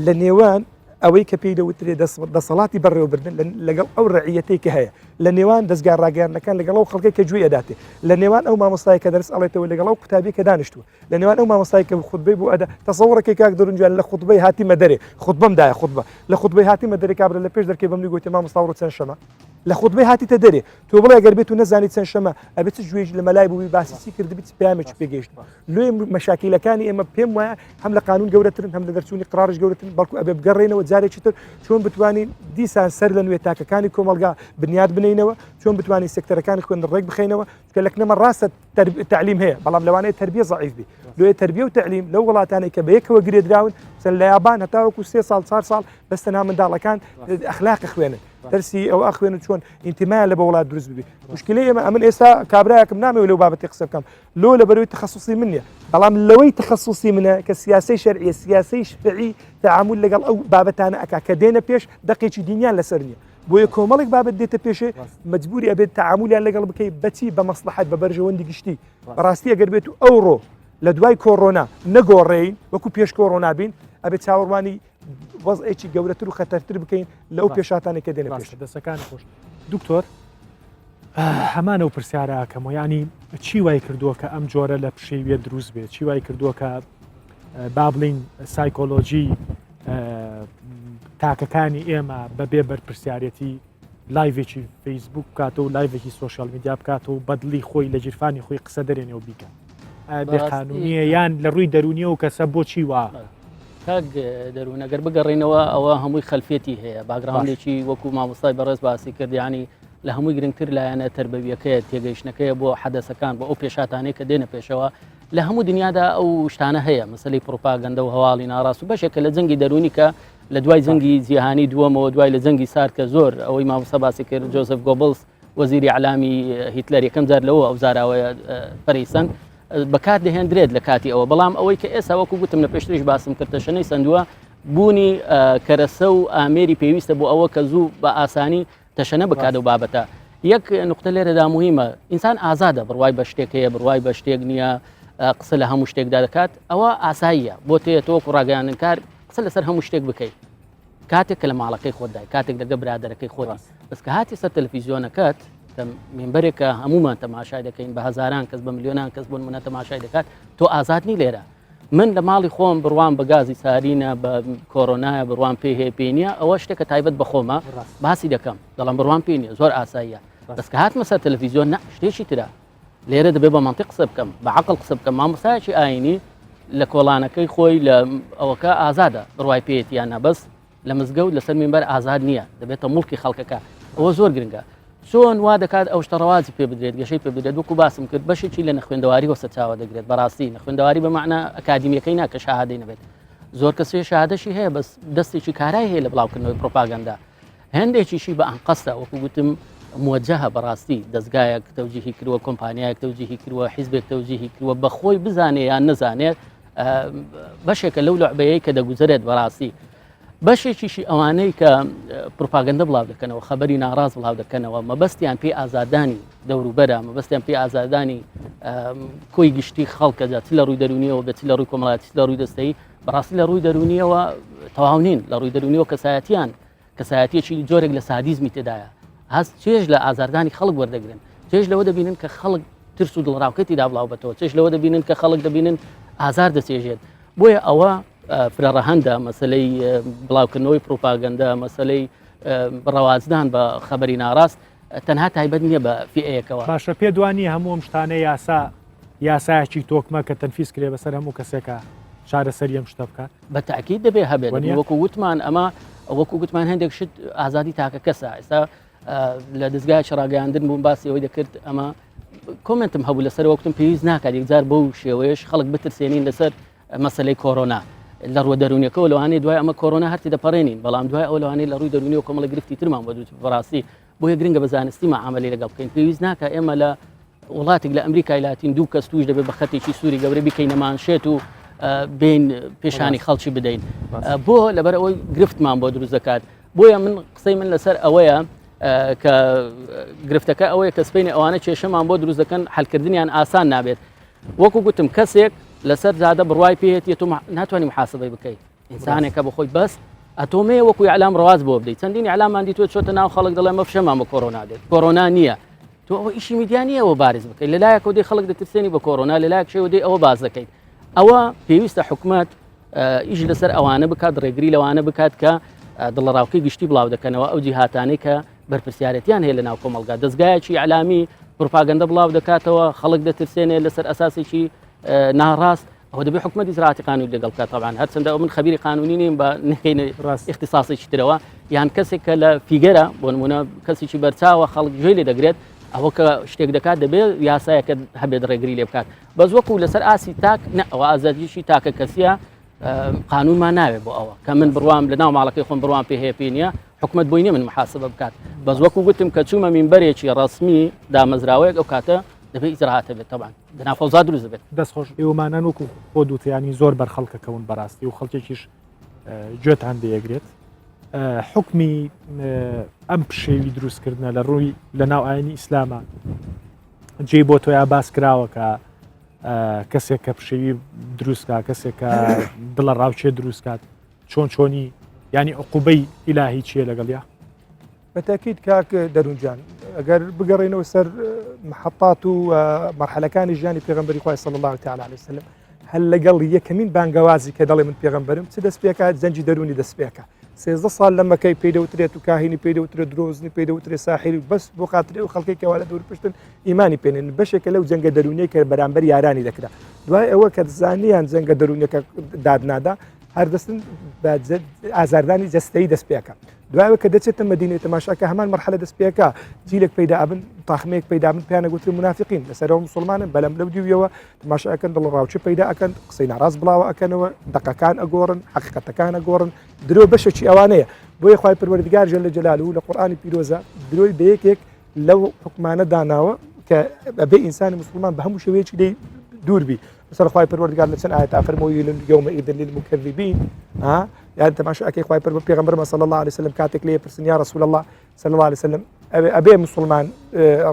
لە نێوان ئەوەی کە پێی دەوترێ دەسەڵاتی بەڕێوەبردن لەگەڵ ئەو ڕعیەتەی کە هەیە لە نێوان دەستگا ڕاگەیاندنەکان لەگەڵ ئەو خەڵکەی کە گوێی ئەداتێ لە نێوان ئەو مامۆستای کە دەرس ئەڵێتەوە لەگەڵ ئەو قوتابی کە دانیشتووە لە نێوان ئەو مامۆستای کە خوتبەی بۆ ئەدا تەسەوڕەکەی کاک دەروون جوان لە خوتبەی هاتیمە دەرێ خوتبەم دایە خوتبە لە خوتبەی هاتیمە دەرێ کابرا لە پێش دەرکەی بەمنی گوتی مامۆستا ڕۆ چەند شەمە. لە خوتبەی هاتیتە دەرێ تۆ بڵێ گەر بێت و نەزانی چەند شەمە ئەبێت چ گوێی لە مەلای بووی باسی چی کردبی چ پەیامێکی پێگەیشت لۆیە مەشاکیلەکانی ئێمە پێم وایە هەم لە قانون گەورەترن هەم لە دەرچوونی قرارش گەورەترن بەڵکو ئەبێ بگەڕێنەوە جارێکی تر چۆن بتوانین دیسان سەر لە نوێ تاکەکانی کۆمەڵگا بنیات بنینەوە چۆن بتوانین سێکتەرەکانی خوێندن ڕێک بخەینەوە کە لە کنەمە ڕاستە تەعلیم هەیە بەڵام لەوانەیە تربیە زەعیف بی لۆیە تربیە و تەعلیم لەو وڵاتانەی کە بە یەکەوە گرێدراون سەر لە یابان هەتاوەکو سێ ساڵ چوار ساڵ بەس تەنها منداڵەکان ئەخلاق خوێنن دەرسی ئەو ئەخوێن چۆن ئینتیمایان لە بە وڵات دروست ببی مشکلەی ئێمە ئەمن ئێستا کابراەکەم نامەوێت لەو بابەتی قسە بکەم لۆ لە بەرەوەی تخصصی من نییە بەڵام لەوەی تخصصی منە کە سیاسەی شەرعیە سیاسەی شفعی تعامل لەگەڵ ئەو بابەتانە ئەکا کە دێنە پێش دەقێکی دینیان لەسەر نییە بۆیە کۆمەڵێک بابەت دێتە پێشێ مەجبوری ئەبێت تعاملیان لەگەڵ بکەیت بەچی بە مەسلحەت بە بەرژەوەندی گشتی بەڕاستی ئەگەر بێت و ئەوڕۆ لە دوای کۆرۆنا نەگۆڕێین وەکو پێش کۆرۆنا بین ئەبێت چاوەڕوانی وەزعێکی گەورەتر و خەتەرتر بکەین لەو پێشاتانی کە دێنە پێش. دەسەکان خۆش دکتۆر هەمان ئەو پرسیارە ئەکەمەوە ینی چی وای کردووە کە ئەم جۆرە لە پشێویە دروست بێت چی وای کردووە کە با بڵین سایکۆلۆژی تاکەکانی ئێمە بەبێ بەرپرسیارەتی live ێکی فەیسبوک بکاتەوە و live ێکی social media بکاتەوە بەدڵی خۆی لە گیرفانی خۆی قسە دەرێنێ و بیکە بێقانونیە یان لە ڕووی دەرونیە و کەسە بۆچی وا کاک دەروون ئەگەر بگەڕینەوە ئەوە هەمووی خەلفێتی هەیە background ێکی وەکو مامۆستای بەڕێز باسی کرد ینی لە هەمووی گرنگتر لایەنە تربەویەکەیە تێگەیشتنەکەیە بۆ حەدەسەکان بۆ ئەو پێشاتانەی کە دێنە پێشەوە لە هەموو دنیادا ئەو شتانە هەیە مەسەلەی پروپاگەندە و هەواڵی ناڕاست و بەشێکە لە جەنگی دەرونی کە لە دوای جەنگی جیهانی دووەمەوە دوای لە جەنگی سارد کە زۆر ئەوەی مامۆستا باسی کرد جۆزف گۆبڵس وەزیری ئەلامی هیتلەر یەکەم جار لەوە ئەو زاراوەیە پەرەیسەند بەکار دەهێندرێت لە کاتی ئەوە بەڵام ئەوەی کە ئێستا وەکو گوتم لە پێشتریش باسم کرد تەشەنەی سندووە بوونی کەرەسە و ئامێری پێویستە بۆ ئەوە کە زوو بە ئاسانی تەشەنە بکات و بابەتە یەک نقطە لێرەدا مهمە ئینسان ئازادە بڕوای بە شتێک هەیە بڕوای بە شتێک نییە قسە لە هەموو شتێکدا دەکات ئەوە ئاساییە بۆ تێتەوەکو ڕاگەیاندنکار قسە لەسەر هەموو شتێک بکەیت کاتێک کە لە ماڵەکەی خۆتدای کاتێک لەگە برادەرەکەی خۆتی بەس کە هاتی سەر تەلەفیزیۆنەکەت مێمبەرێکە هەمومان تەماشای دەکەین بە هەزاران کەس بە ملیۆنان کەس بۆ منە تەماشای دەکات تۆ ئازاد نی لێرە من لە ماڵی خۆم بڕوام بە گازی سارینە بە کۆرۆنایە بڕوام پێ هەیە پێ نییە ئەوە شتێکە تایبەت بە خۆمە باسی دەکەم دەڵم بڕوام پێ نییە زۆر ئاساییە بەس کە هاتمە سەر تەلەفیزیۆن نە شتێکی ترە لێرە دەبێت بە مەنتیق قسە بکەم بە عقل قسە بکەم مامۆستایەکی ئاینی لە کۆڵانەکەی خۆی لە ئەوەکە ئازادە بڕوای پێیەتی یان نا بەس لە مزگەوت لەسەر مینبەر ئازاد نییە دەبێتە موڵکی خەڵکەکە ئەوە زۆر گرنگە چۆن وا دەکات ئەو شتە ڕەواجی پێ بدرێت گەشەی پێ بدرێت وەکو باسم کرد بەشێکی لە نەخوێندەواری وە سەرچاوە دەگرێت بەڕاستی نەخوێندەواری بە مەعنا ئەکادیمیەکەی نا کە شەهادەی نەبێت زۆر کەسێ شەهادەشی هەیە بەس دەستێکی کارای هەیە لە بڵاوکردنەوەی پرۆپاگەندا هەندێکیشی بە ئەنقەستە وەکو گوتم موجهە بەڕاستی دەستگایەک تەوجیهی کردووە کۆمپانیایەک تەوجیهی کردووە حیزبێک تەوجیهی کردووە بەخۆی بزانێ یان نەزانێت بەشێکە لەو لعبەیە کە دەگوزرێت بەڕاستی بەشێکیشی ئەوانەی کە پروپاگەندە بڵاو دەکەنەوە خەبەری ناڕاست بڵاو دەکەنەوە مەبەستیان پێی ئازادانی دەوروبەرە مەبەستیان پێی ئازادانی کۆی گشتی خەڵکەدا چ لە ڕووی دەرونیەوە بێت چ لە ڕووی کۆمەڵاتی لە ڕووی دەستەی بەڕاستی لە ڕووی دەرونیەوە تەواو نین لە ڕووی دەرونیەوە کەسایەتیان کەسایەتیەکی جۆرێک لە سادیزمی تێدایە هەست چێژ لە ئازاردانی خەڵک وەردەگرن چێژ لەوە دەبینن کە خەڵک ترس و دڵڕاوکەتی دا بڵاو بەتەوە چێژ لەوە دەبینن کە خەڵک دەبینن ئازار دەچێژێت بۆیە ئەوە فرەڕەهەندە مەسلەی بڵاوکردنەوەی پروپاگەندە مەسلەی ڕەوازدان بە خەبەری ناڕاست تەنها تایبەت نییە بە فئەیەکەوە. باشە پێت وا نییە هەموو ئەم شتانە یاسا یاسایەکی تۆکمە کە تەنفیز کرێ بەسەر هەموو کەسێکا چارەسەری ئەم شتە بکات؟ بە تاکید دەبێ هەبێت وەکو وتمان ئەمە وەکو گوتمان هەندێک شت ئازادی تاکە کەسە ئێستا لە دەستگایکی ڕاگەیاندن بووم باسی ئەوەی دەکرد ئەمە comment م هەبوو لەسەر وەکتم پێویست ناکات یەکجار بەو شێوەیەش خەڵک بترسێنین لەسەر مەسەلەی کۆرۆنا لە ڕووە دەروونیەکەەوە لەوانەیە دوای ئەمە کۆرۆنا هەرتی دەپەڕێنین بەڵام دوای ئەو لەوانەیە لە ڕووی دەروونی و کۆمەڵە گرفتی ترمان بۆ دروست بەڕاستی بۆیە گرنگە بە زانستی معاملەی لەگەڵ بکەین پێویست ناکە ئێمە لە وڵاتێک لە ئەمریکای لاتین دوو کەس توش دەبێت بە خەتێکی سووری گەورە بیکەینە مانشێت و بین پێشانی خەڵکی بدەین بۆ لەبەر ئەوەی گرفتمان بۆ دروست دەکات بۆیە من قسەی من لەسەر ئەوەیە کە گرفتەکە ئەوەیە کە سپینی ئەوانە کێشەمان بۆ دروست دەکەن حلکردنیان ئاسان نابێت وەکو گوتم کەسێک لەسەر جادە بڕوای پێیەتی تۆ ناتوانانی محاسبەی بکەیت ئینسانێکە بەخۆی بەس ئەتۆمەیە وەکو ئەلام ڕواز بۆ بدەیت چەندین ئەلامان دیتوە چۆتە ناو خەڵک دەڵێ مەفشەمان بە کۆرۆنا دێت کۆرۆنا نییە تۆ ئەوە ئیشی میدیا نییە ئەوە بارز بکەیت لەلایەکەوە دەی خەڵک دەترسێنی بە کۆرۆنا لەلایەک شێوە دەی ئەوە باز دەکەیت ئەوە پێویستە حکومت ئیش لەسەر ئەوانە بکات ڕێگری لەوانە بکات کە دڵەڕاوکەی گشتی بڵاو دەکەنەوە ئەو جیهاتانەی کە بەرپرسیارەتیان هەیە لە ناو کۆمەڵگا دەزگایەکی ئیعلامی پروپاگەندە بڵاو دەکاتەوە خەڵک دەترسێنێ لەسەر ئەساسێکی ناڕاست ئەوە دەبێت حکومەت ئیجرائاتی قانونی لەگەڵ بکات طبعا هەرچەندە ئەو من خەبیری قانونی نیم بە نەکەین ڕاست. اختصاصێکی ترەوە یان کەسێک کە لە figure ە بۆ نمونە کەسێکی بەرچاوە خەڵک گوێی لێ دەگرێت ئەوە کە شتێک دەکات دەبێت یاسایەکە هەبێت ڕێگری لێ بکات بەس وەکو لەسەر ئاسی تاک نە ئەوە ئازادیشی تاکە کەسیە قانونمان ناوێت بۆ ئەوە کە من بڕوام لە ناو ماڵەکەی خۆم بڕوام پێ هەیە پێ نییە حکومت بۆی نیە من محاسبە بکات بەس وەکو گوتم کە چوومە مینبەرێکی ڕسمی دامەزراوەیەک ئەو کاتە دەبێت ئیجرائاتە بێت تەبان دەنا فەوزا دروست دەبێت. دەست خۆش ئێوەمانان وەکو خۆ دوتیانی زۆر بەر خەڵکەکەون بەڕاستی و خەڵکێکیش گوێتان لێگرێت حکمی ئەم پشێوی دروستکردنە لە ڕووی لە ناو ئاینی ئیسلامە جێ بۆ تۆیا باس کراوە کە کەسێک کە پشێوی دروستکە کەسێک کە دڵە ڕاوچێ دروستکات چۆن چۆنی ینی عقوبەی ئیلاهی چییە لەگەڵیا بەتەکید کاک دەرون جان ئەگەر بگەڕێنەوە سەر محطات و مەرحەلەکانی ژیانی پێغەمبەری خوای صلی الله تعالی علیه وسلم هەر لەگەڵ یەکەمین بانگەوازی کە دەڵێ من پێغەمبەرم چ دەست پێکات جەنگی دەروونی دەست پێکە 13 ساڵ لە مەکەی پێی دەوترێت و کاهینی پێی دەوترێت درۆزنی پێی دەوترێت ساحری بەس بۆ خاتری ئەو خەڵکێک کەوا لە دوور پشتن ئیمانی پێنێن بەشێکە لەو جەنگە دەروونیە کە بەرامبەر یارانی دەکرا دوای ئەوە کە زانیان جەنگە دەروونیەکە دادنادا هەر دەستن بە ئازاردانی جەستەیی دەست پێکە دوایەوە کە دەچێتە مەدینەی تەماشاکە هەمان مەرحەلە دەست پێکا جیلێک پەیدا ئەبن تاخمەیەک پەیدا بن پێیان ئەگوترێ مونافقین لەسەرەوە مسلمانن بەلەم لەو دیویەوە تەماشا ئەکەن دڵەڕاوکێ پەیدا ئەکەن قسەی ناڕاست بڵاوە ئەکەنەوە دەقەکان ئەگۆڕن حەقیقەتەکان ئەگۆڕن درۆ بەشێکی ئەوانەیە بۆیە خوای پەروەردگار جل جلاله لە قورئانی پیرۆزە درۆی بە یەکێک لەو حکمانە داناوە کە ئەبێ ئینسانی مسلمان بە هەموو شێوەیەکی لێی دوور بی مثلا خوای پەروەردگار لە چەند ئاەتا فەرمووی يومئذ للمكذبين ها یان تەماشا ئەکەی خوای پەروە پێغەمبەرمان صلی الله علیه وسلم کاتێک لێ پرسن یا رسول الله صلی الله علیه وسلم ئەبێ ئەبێ مسلمان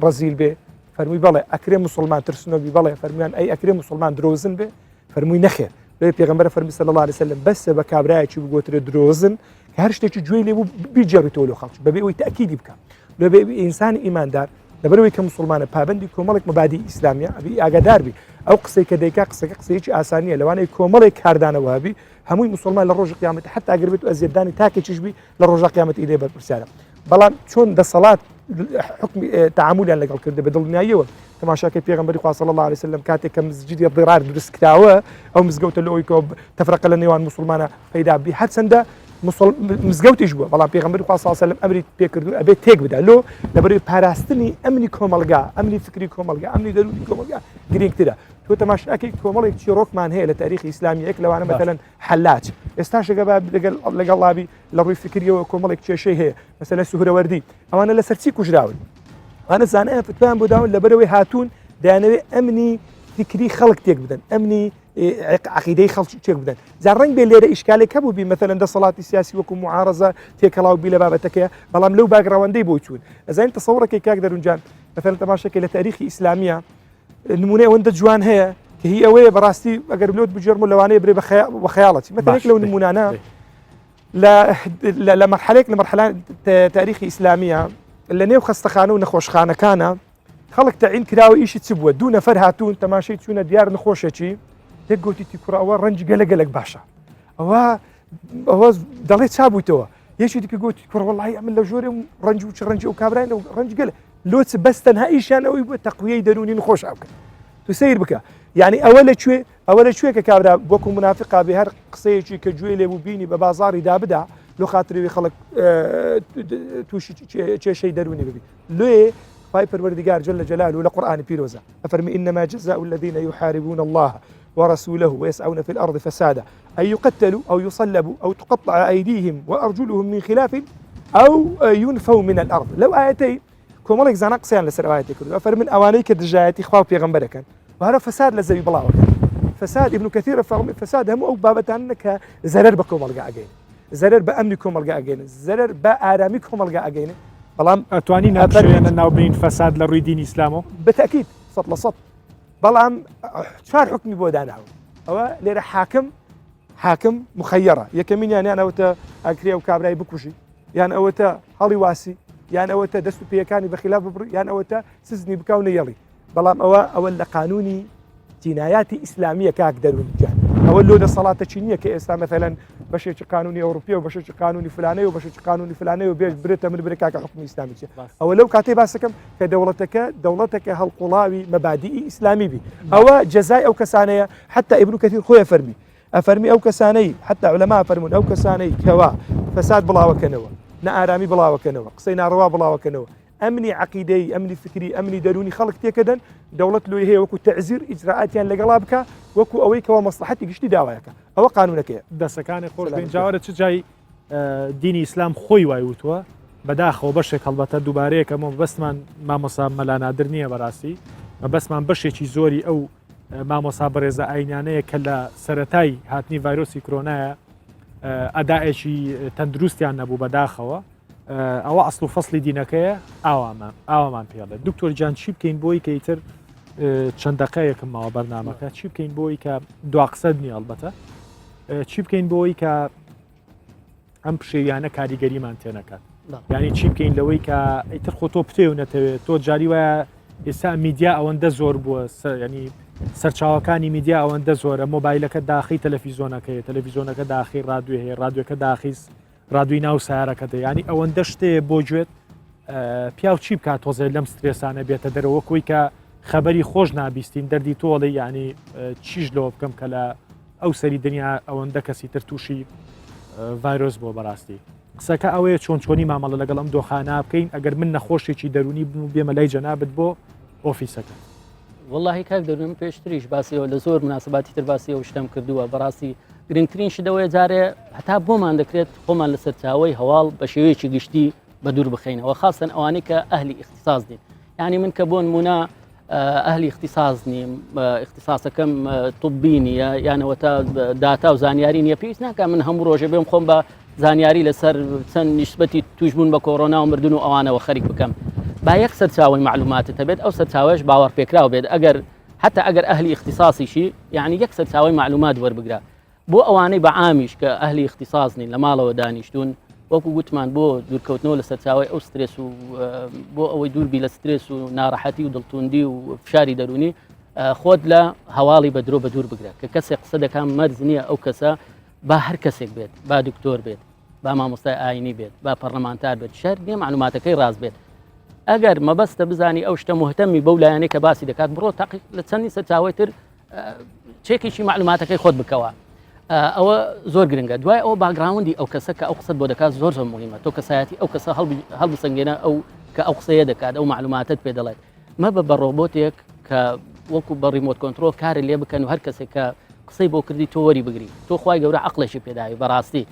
ڕەزیل بێ فەرمووی بەڵێ ئەکرێ مسلمان ترسنۆک بی بەڵێ فەرمویان ئەی ئەکرێ مسلمان درۆزن بێ فەرمووی نەخێر لێ پێغەمبەر فەرمی صلی الله علیه وسلم بەسە بە کابرایەکی بگوترێ درۆزن کە هەر شتێکی گوێی لێ بوو بیگێڕیتەوە لۆ خەڵک بەبێ ئەوەی تەئکیدی بکە لەبێ ئینسانی ئیماندار لەبەرئەوەی کە موسڵمانە پابەندی کۆمەڵێک مەبادی ئیسلامیە ئەبی ئاگادار بی ئەو قسەی کە دەیکا قسەکە قسەیەکی ئاسان نییە لەوانەیە کۆمەڵێک کاردانەوە هەبی هەمووی موسڵمان لە ڕۆژی قیامەت حتا ئەگەر بێت و ئەزیەتدانی تاکێکیش بی لە ڕۆژە قیامەت ئیلێ بەرپرسیارە بەڵام چۆن دەسەڵات حکمی تعاملیان لەگەڵ کردە بە دڵنیاییەوە تەماشاکەی پێغەمبەری خوا صلی الله علیه وسلم کاتێک کە مسجدی ضرار دروست کراوە ئەو مزگەوتە لەوەی کە تەفرەقە لە نێوان موسڵمانە پەیدا بی هەرچەندە مزگەوتیش بووە بەڵام پێغەمبەری خوا صلی الله علیه وسلم ئەمری پێکردو ئەبێت تێک بدا لۆ لەبەرەوەی پاراستنی ئەمنی کۆمەڵگا ئەمنی فکری کۆمەڵگا ئەمنی دەروونی کۆمەڵگا گرنگترە تۆ تەماشاکەی کۆمەڵێک چیرۆکمان هەیە لە تاریخی ئیسلامی یەک لەوانە مەتەلەن حەلاج ئێستاش لەگە لەگەڵ لەگەڵ ڵابی لە ڕووی فکریەوە کۆمەڵێک کێشەی هەیە مەسەلەن سوهرەوەردی ئەوانە لەسەر چی کوژراون ئەوانە زانایان فتوایان بۆ داون لەبەرەوەی هاتوون دەیانەوێت ئەمنی فکری خەڵک تێک بدەن ئەمنی عقیدەی خەڵکی تێک بدەن جا ڕەنگ بێ لێرە ئیشکالێک هەبوو بی مەتەلەن دەسەڵاتی سیاسی وەکو معارەزە تێکەڵاو بی لە بابەتەکەیە بەڵام لەو background ەی بۆی چوون ئەزانین تەسەوڕەکەی کاک دەرونجان مەتەلەن تەماشەکەی لە تاریخی ئیسلامیە نمونەی ئەوەندە جوان هەیە کە هی ئەوەیە بەڕاستی ئەگەر لۆت بگێڕم و لەوانەیە برێ بە خەیاڵەتی مەتەلێک لەو نمونانە لە مەرحەلێک لە مەرحەلان تاریخی ئیسلامیە لە نێو خەستەخانە و نەخۆشخانەکانە خەڵک تەعین کراوە ئیشی چ بووە دوو نەفەر هاتوون تەماشەی چوونە دیار نەخۆشێکی یەک گوتی تی کوڕە ئەوە ڕەنج گەلە گەلک باشە ئەوە ئەوە دەڵێ چابوویتەوە یەکی دیکە گوتی کوڕ وەڵی ئەمن لە ژۆرێ ڕەنج و چ ڕەنجی ئەو کابرای لە ڕەنج گەلە لۆچ بەس تەنها ئیشیان ئەوەی بووە تەقویەی دەروونی نەخۆش بکەن تو سەیر بکە یعنی ئەوە لە کوێ ئەوە لە کوێ کە کابرا وەکو منافقا بێ هەر قسەیەکی کە گوێ لێ بوو بینی بە بازاڕی دابدا لۆ خاتریوی خەڵک تووشی کێشەی دەروونی ببی لێ خوای پەروەردگار جل جلاله لە قورئانی پیرۆزە ئەفەرمی إنما جزاء الذين يحاربون الله ورسوله ويسعون في الأرض فسادا أن يقتلوا أو يصلبوا أو تقطع أيديهم وأرجلهم من خلاف أو ينفوا من الأرض لو آيتي کۆمەڵێک زانا قسەیان لەسەر ئایەتی کردووە فەرمن ئەوانەی کە دژایەتی خوا و پێغەمبەرەکەن و هەرە فەساد لە زەوی بڵاوەکەن فەساد ابن کثیر فەرمی فەساد هەموو ئەو بابەتانە کە زەرەر بە کۆمەڵگا ئەگەین زەرەر بە ئەمنی کۆمەڵگا ئەگەین زەرەر بە ئارامی کۆمەڵگا ئەگەین بەڵام ئەتوانی ناپشێنە ناوبرین فەساد لە ڕووی دینی ئیسلامەوە بەتەکید سەد لە سەد بەڵام چوار حکمی بۆ داناوە ئەوە لێرە حاکم حاکم مخەیەڕە یەکەمینیان یان ئەوتە ئەکرێ و کابرای بکوژی یان ئەوەتە هەڵی واسی یان ئەوەتە دەست و پێیەکانی بەخیلا ببڕ یان ئەوەتە سزنی بکاو نەیەڵی بەڵام ئەوە ئەوە لە قانونی جینایاتی ئیسلامیە کاک دەرون گیان. ئەوە لۆ دەسەڵاتەکی نییە کە ئێستا مەثەلەن بەشێکی قانونی ئەوروپیە و بەشێکی قانونی فلانەیە و بەشێکی قانونی فلانەیە و بێژ برێتە من برێ کاکە حکومی ئیسلامی چیە ئەوە لەو کاتەی باسەکەم کە دەوڵەتەکە دەوڵەتەکە هەڵقوڵاوی مەبادیئی ئیسلامی بی ئەوە جەزای ئەو کەسانەیە حتا ئیبن کەثیر خۆی فەرمی ئەفەرمی ئەو کەسانەی حتا علەما فەرمونون ئەو کەسانەی کەوا فەساد بڵاوەکەنەوە نەئارامی بڵاوەکەنەوە قسەی ناڕەوا بڵاوەکەنەوە ئەمنی عەقیدەیی، ئەمنی فکری، ئەمنی دەروونی خەڵک تێکەدەن، دەوڵەت لۆی هەیە وەکو تەعزیر ئیجرائاتیان لەگەڵا بکا وەکو ئەوەی کەوا مەسڵەحەتی گشتی داوایەکە. ئەوە قانوونەکەیە. دەسەکانت خۆش بێن جاوەرە چ جای دینی ئیسلام خۆی وای وتووە بەداخەوە بەشێک هەڵبەتە دووبارەیەکەمەوە مەبەستمان مامۆسا مەلا نادر نییە بەڕاستی مەبەستمان بەشێکی زۆری ئەو مامۆسا بەڕێزە ئاینانەیە کە لە سەتای هاتنی ڤایرۆسی کرۆنایە ئەدائێکی تەندروستیان نەبوو بەداخەوە ئەوە ئەسڵ و فەسلی دینەکەیە ئاوامان ئاوامان پێڵێ دکتۆر جان چی بکەین بۆی کە ئیتر چەند دقەیەکم ماوە بەرنمەکە چی بکەین بۆی کە دوا قسەت نییە ئەڵبەتە چی بکەین بۆی کە ئەم پشێویانە کاریگەریمان تێنەکات ینی چی بکەین لەوەی کە ئیتر خۆ تۆ پتێ و نەتەوێت تۆ جاری وایە ئێستا میدیا ئەوەندە زۆر بووە ینی سەرچاوەکانی میدیا ئەوەندە زۆرە مۆبایلەکە داخی تەلەفیزۆنەکەی تەلەڤیزیۆنەکە داخی ڕادوێ هەیە ڕادوێکە داخیز ڕادوی ناو سیارەکەتە ینی ئەوەندە شتەیە بۆ گوێت پیاو چی بکات تۆزێ لەم سترێسانە بێتە دەرەوە کۆی کە خەبەری خۆش نابیستین دەردی تۆڵی ینی چیش لەوە بکەم کە لە ئەو سەری دنیا ئەوەندە کەسی تر تووشی ڤایرۆس بۆ بەڕاستی قسەکە ئەوەیە چۆن چۆنی مامەڵە لەگەڵ ئەم دۆخانە بکەین ئەگەر من نەخۆشێکی دەرونی بم و بێمە لای جەنابت بۆ ئۆفیسەکە وەڵاهی کاک دەروون پێشتریش باسیەوە لە زۆر مناسباتی تر باسی ئەو شتەم کردووە بەڕاستی گرنگترین شدەوەیە جارێ هەتا بۆمان دەکرێت خۆمان لە سەرچاوی هەواڵ بە شێوەیەکی گشتی بە دوور بخینەوە خاستن ئەوانەی کە ئەهلی اختصاص دین یعنی من کە بۆن مونە ئەهلی اختصاص نیم اختصاصەکەم طبی نییە یانەوە تا داتا و زانیاری نییە پێویست ناکە من هەموو ڕۆژێ بێم خۆم بە زانیاری لەسەر چەند نیسبەتی توشبوون بە کۆرۆنا و مردن و ئەوانەوە خەریک بکەم با یەک سەرچاوەی معلوماتت هەبێت ئەو سەرچاوەش باوەڕپێکراو بێت ئەگەر حتا ئەگەر ئەهلی اختصاصیشی یعنی یەک سەرچاوەی معلومات وەربگرە بۆ ئەوانەی بە عامیش کە ئەهلی اختصاص نین لە ماڵەوە دانیشتون وەکو گوتمان بۆ دوورکەوتنەوە لە سەرچاوی ئەو سترێس و بۆ ئەوەی دووربی لە سترێس و ناڕەحەتی و دڵتوندی و فشاری دەرونی خۆت لە هەواڵی بە درۆ بە دوور بگرە کە کەسێک قسە دەکات مەرج نییە ئەو کەسە با هەر کەسێک بێت، با دکتۆر بێت، با مامۆستای ئاینی بێت، با پەرلەمانتار بێت، شەرت نییە معلوماتەکەی ڕاست بێت. ئەگەر مەبەستە بزانی ئەو شتە مهتەمی بەو لایەنەی کە باسی دەکات بڕۆ تاقی لە چەندی سەرچاوی تر چێکێکی معلوماتەکەی خۆت بکەوە. ئەوە زۆر گرنگە دوای ئەو background ی ئەو کەسە کە ئەو قسەت بۆ دەکات زۆر زۆر مهمە تۆ کەسایەتی ئەو کەسە هەڵبسەنگێنە ئەو کە ئەو قسەیە دەکات ئەو معلوماتت پێ دەڵێت مەبە بە ڕۆبۆتێک کە وەکو بە remote control کاری لێ بکەن و هەر کەسێک کە قسەی بۆ کردی تۆ وەری بگری تۆ خوای گەورە عقلێکی پێداوی بەڕاستی